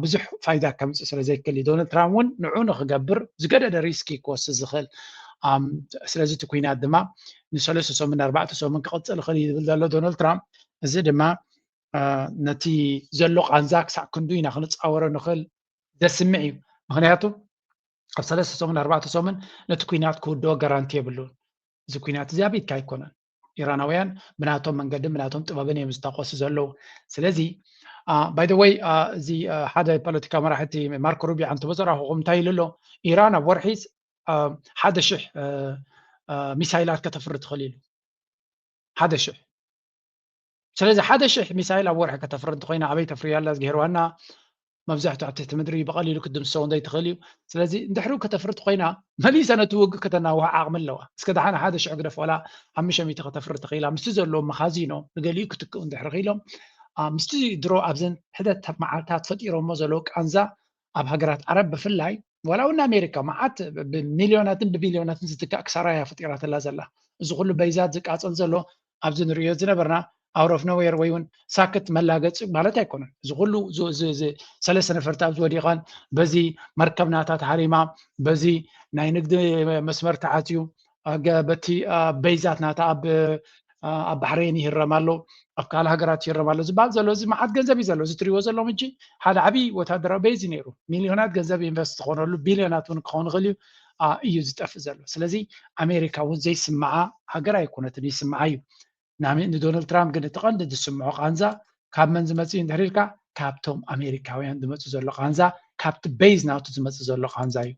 ብዙሕ ፋይዳ ከምፅእ ስለ ዘይክእል እዩ። ዶናልድ ትራምፕ እውን ንዑ ንክገብር ዝገደደ ሪስኪ ክወስድ ዝኽእል። ስለዚ እቲ ኩናት ድማ ንሰለስተ ሰሙን ኣርባዕተ ሰሙን ክቕፅል ይኽእል እዩ ዝብል ዘሎ ዶናልድ ትራምፕ። እዚ ድማ ነቲ ዘሎ ቃንዛ ክሳዕ ክንዱ ኢና ክንፃወሮ ንኽእል ዘስምዕ እዩ። ምክንያቱ ኣብ ሰለስተ ሰሙን ኣርባዕተ ሰሙን ነቲ ኩናት ክውድኦ ጋራንቲ የብሉን። እዚ ኩናት እዚ ኣብ ኢድካ ኣይኮነን። ኢራናውያን ብናቶም መንገድን ብናቶም ጥበብን እዮም ዝታኮሱ ዘለዉ። ስለዚ by the way እዚ ሓደ ፖለቲካ መራሕቲ ማርኮ ሩቢዮ ኣንተ በዘራኹኹም እንታይ ኢሉ ኣሎ? ኢራን ኣብ ወርሒ ሓደ ሽሕ ሚሳይላት ከተፍሪ ትኽእል ኢሉ። ሓደ ሽሕ ስለዚ ሓደ ሽሕ ሚሳይል ኣብ ወርሒ ከተፍሪ እንተኮይና ኣበይ ተፍርያ ኣላ? ገይርዋና መብዛሕትኡ ኣብ ትሕቲ ምድሪ እዩ፣ ብቐሊሉ ክትድምስሶ እውን ዘይትኽእል እዩ። ስለዚ እንድሕሪኡ ከተፍሪ ኮይና መሊሳ ነቲ ውግእ ከተናውሖ ዓቕሚ ኣለዋ። እስከ ደሓን ሓደ ሽሕ ግደፍ ዋላ ሓሙሽተ ሚእቲ ከተፍሪ ተኽኢላ ምስቲ ዘለዎ መኻዚኖ ንገሊኡ ክትክኡ እንድሕሪ ክኢሎም ምስቲ ድሮ ኣብዘን ሕደት መዓልታት ፈጢሮሞ ዘለዉ ቃንዛ ኣብ ሃገራት ዓረብ ብፍላይ ዋላ እውን ኣሜሪካ መዓት ብሚልዮናትን ብቢልዮናትን ዝትካእ ክሳራ እያ ፈጢራትላ ዘላ። እዚ ኩሉ በይዛት ዝቃፀል ዘሎ ኣብዚ ንሪኦ ዝነበርና out of nowhere ወይ እውን ሳክት መላገፂ ማለት ኣይኮነን። እዚ ኩሉ ሰለስተ ነፈርቲ ኣብዚ ወዲቐን በዚ መርከብ ናታ ተሃሪማ በዚ ናይ ንግዲ መስመር ተዓፅዩ በቲ በይዛት ናታ ኣብ ኣብ ባሕሬን ይህረም ኣሎ፣ ኣብ ካልእ ሃገራት ይህረም ኣሎ ዝበሃል ዘሎ እዚ መዓት ገንዘብ እዩ ዘሎ። እዚ ትሪእዎ ዘለኹም ሕጂ ሓደ ዓብዪ ወታደራዊ ቤዝ እዩ ነይሩ። ሚልዮናት ገንዘብ ኢንቨስት ዝኾነሉ ቢልዮናት እውን ክኸውን ይኽእል እዩ እዩ ዝጠፍእ ዘሎ። ስለዚ ኣሜሪካ እውን ዘይስምዓ ሃገር ኣይኮነትን፣ ይስምዓ እዩ። ንዶናልድ ትራምፕ ግን እቲ ቀንዲ ዝስምዖ ቃንዛ ካብ መን ዝመፅእ እዩ እንድሕር ኢልካ ካብቶም ኣሜሪካውያን ዝመፅእ ዘሎ ቃንዛ፣ ካብቲ ቤዝ ናቱ ዝመፅእ ዘሎ ቃንዛ እዩ።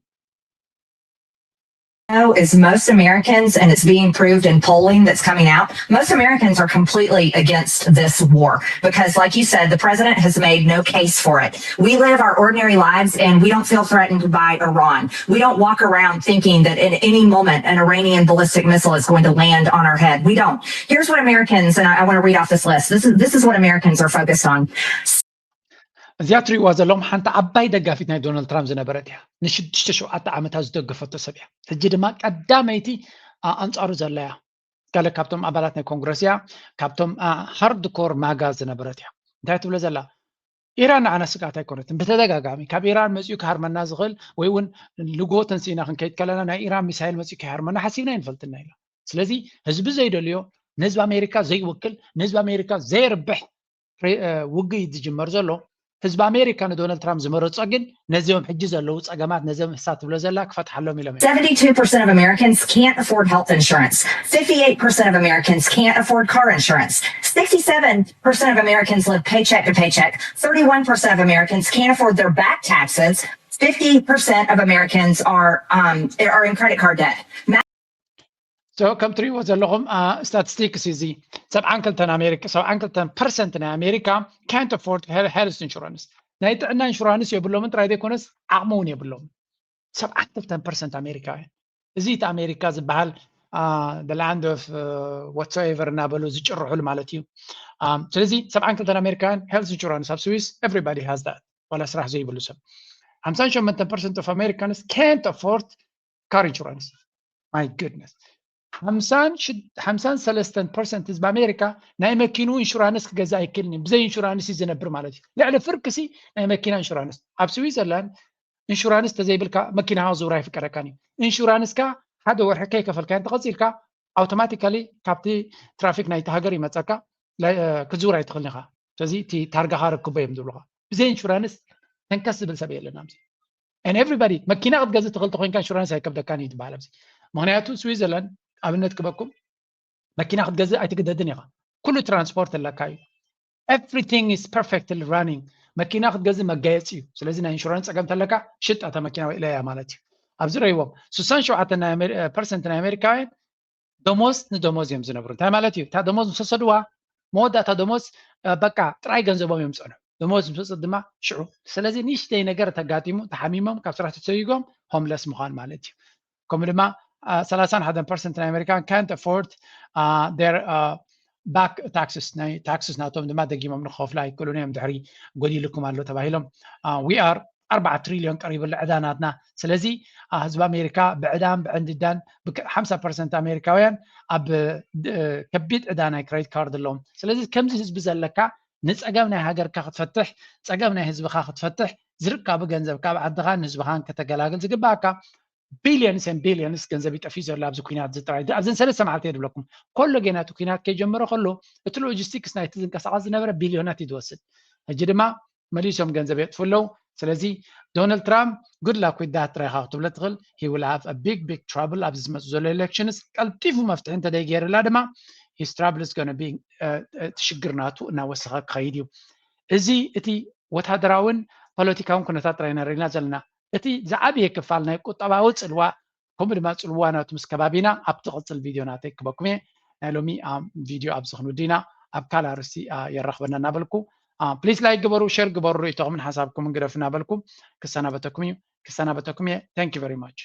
Is most Americans, and it's being proved in polling that's coming out, most Americans are completely against this war because, like you said, the president has made no case for it. We live our ordinary lives and we don't feel threatened by Iran. We don't walk around thinking that at any moment an Iranian ballistic missile is going to land on our head. We don't. Here's what Americans, and I, I want to read off this list. This is, this is what Americans are focused on. እዚኣ ትሪእዋ ዘለኹም ሓንቲ ዓባይ ደጋፊት ናይ ዶናልድ ትራምፕ ዝነበረት እያ። ንሽዱሽተ ሸውዓተ ዓመታት ዝደገፈቶ ሰብ እያ። ሕጂ ድማ ቀዳመይቲ ኣንፃሩ ዘላ እያ። ገለ ካብቶም ኣባላት ናይ ኮንግረስ እያ፣ ካብቶም ሃርድ ኮር ማጋ ዝነበረት እያ። እንታይ ትብሎ ዘላ? ኢራን ንዓና ስግኣት ኣይኮነትን። ብተደጋጋሚ ካብ ኢራን መፂኡ ክሃርመና ዝኽእል ወይ እውን ልጎ ተንሲእና ክንከይድ ከለና ናይ ኢራን ሚሳይል መፂኡ ከይሃርመና ሓሲብና ኣይንፈልጥና ኢላ። ስለዚ ህዝቢ ዘይደልዮ፣ ንህዝቢ ኣሜሪካ ዘይውክል፣ ንህዝቢ ኣሜሪካ ዘየርብሕ ውግእ እዩ ዝጅመር ዘሎ። ህዝቢ ኣሜሪካ ንዶናልድ ትራምፕ ዝመረፆ ግን ነዚኦም ሕጂ ዘለዉ ፀገማት ነዚኦም እሳ ትብሎ ዘላ ክፈትሓሎም ኢሎም እዮም። Seventy-two percent of Americans can't afford health insurance. Fifty-eight percent of Americans can't afford car insurance. Sixty-seven percent of Americans live paycheck to paycheck. Thirty-one percent of Americans can't afford their back taxes. Fifty percent of Americans are um, are in credit card debt. So ከም ትሪእዎ ዘለኹም ስታቲስቲክስ እዚ ሰብዓን ክልተን ኣሜሪካ ሰብዓን ክልተን ፐርሰንት ናይ ኣሜሪካ can't afford health insurance ናይ ጥዕና ኢንሹራንስ የብሎምን ጥራይ ዘይኮነስ ዓቕሚ እውን የብሎምን። ሰብዓን ክልተን ፐርሰንት ኣሜሪካውያን እዚ እቲ ኣሜሪካ ዝበሃል the land of whatsoever እናበሉ ዝጭርሑሉ ማለት እዩ። ስለዚ ሰብዓን ክልተን ኣሜሪካውያን health insurance ኣብ ስዊስ everybody has that ዋላ ስራሕ ዘይብሉ ሰብ። ሓምሳን ሸሞንተን ፐርሰንት of Americans can't afford car insurance. My goodness. ሓምሳን ሰለስተን ፐርሰንት ህዝቢ ኣሜሪካ ናይ መኪኑ ኢንሹራንስ ክገዛ ኣይክእልን እዩ። ብዘይ ኢንሹራንስ እዩ ዝነብር ማለት እዩ። ልዕሊ ፍርቂ ሲ ናይ መኪና ኢንሹራንስ ኣብ ስዊዘርላንድ ኢንሹራንስ ተዘይብልካ መኪናኻ ክዝውር ኣይፍቀደካን እዩ። ኢንሹራንስካ ሓደ ወርሒ ከይከፈልካዮ እንተቐፂልካ ኣውቶማቲካሊ ካብቲ ትራፊክ ናይቲ ሃገር ይመፀካ ክትዝውር ኣይትኽእልን ኢኻ። ስለዚ እቲ ታርጋኻ ረክቦ እዮም ዝብሉኻ። ብዘይ ኢንሹራንስ ተንከስ ዝብል ሰብ የለን ኣብዚ። And everybody መኪና ክትገዝእ ትኽእል ተኮይንካ ኢንሹራንስ ኣይከብደካን እዩ ትበሃል ኣብዚ። ምክንያቱ ስዊዘርላንድ ኣብነት ክበኩም መኪና ክትገዝእ ኣይትግደድን ኢኻ። ኩሉ ትራንስፖርት ኣለካ እዩ። Everything is perfectly running። መኪና ክትገዝእ መጋየፂ እዩ። ስለዚ ናይ ኢንሹራንስ ፀገም ተለካ ሽጥ እታ መኪና ወይ ኢለያ ማለት እዩ። ኣብዚ ረይዎም ስሳን ሸውዓተን ፐርሰንት ናይ ኣሜሪካውያን ደሞዝ ንደሞዝ እዮም ዝነብሩ። እንታይ ማለት እዩ? እታ ደሞዝ ምስ ወሰድዋ መወዳእታ ደሞዝ በቃ ጥራይ ገንዘቦም እዮም ዝፀንሑ። ደሞዝ ምስ ወሰዱ ድማ ሽዑ። ስለዚ ንእሽተይ ነገር ተጋጢሙ ተሓሚሞም ካብ ስራሕ ተሰይጎም ሆምለስ ምዃን ማለት እዩ። ከምኡ ድማ ሰላሳን ሓደን ፐርሰንት ናይ ኣሜሪካን can't afford their back taxes ናይ ታክስስ ናቶም ድማ ደጊሞም ንክኸፍሉ ኣይክእሉን እዮም። ድሕሪ ጎዲልኩም ኣሎ ተባሂሎም we are ኣርባዓ ትሪልዮን ቀሪቡ ኣሎ ዕዳ ናትና። ስለዚ ህዝቢ ኣሜሪካ ብዕዳን ብዕንድዳን ሓምሳ ፐርሰንት ኣሜሪካውያን ኣብ ከቢድ ዕዳ ናይ ክሬዲት ካርድ ኣለዎም። ስለዚ ከምዚ ህዝቢ ዘለካ ንፀገም ናይ ሃገርካ ክትፈትሕ፣ ፀገም ናይ ህዝብኻ ክትፈትሕ ዝርካቡ ገንዘብ ካብ ዓድኻን ህዝብኻን ከተገላግል ዝግባኣካ ቢልዮንስ ን ቢልዮንስ ገንዘብ ይጠፊ ዘሎ ኣብዚ ኩናት እዚ ጥራይ ኣብዘን ሰለስተ መዓልቲ እየ ዝብለኩም። ኮሎ ጌና እቲ ኩናት ከይጀመረ ከሎ እቲ ሎጂስቲክስ ናይቲ ዝንቀሳቐስ ዝነበረ ቢልዮናት እዩ ዝወስድ። ሕጂ ድማ መሊሶም ገንዘብ የጥፉ ኣለዉ። ስለዚ ዶናልድ ትራምፕ good luck with that ጥራይ ኢኻ ክትብሎ ትኽእል። He will have a big big trouble ኣብዚ ዝመፅእ ዘሎ elections ቀልጢፉ መፍትሒ እንተደይገይርላ ድማ his trouble is gonna be እቲ ሽግር ናቱ እናወሰኸ ክኸይድ እዩ። እዚ እቲ ወታደራውን ፖለቲካውን ኩነታት ጥራይ ኢና ርኢና ዘለና። እቲ ዝዓበየ ክፋል ናይ ቁጠባዊ ፅልዋ ከምኡ ድማ ፅልዋ ናቱ ምስ ከባቢና ኣብቲ ቅፅል ቪድዮ ናተይ ክበኩም እየ። ናይ ሎሚ ቪድዮ ኣብዚ ክንውዲ ኢና። ኣብ ካልእ ኣርእስቲ የራኽበና እናበልኩ please like ግበሩ፣ share ግበሩ፣ ርእይቶኹምን ሓሳብኩምን ግደፉ እናበልኩ ክሰናበተኩም እዩ ክሰናበተኩም እየ። Thank you very much።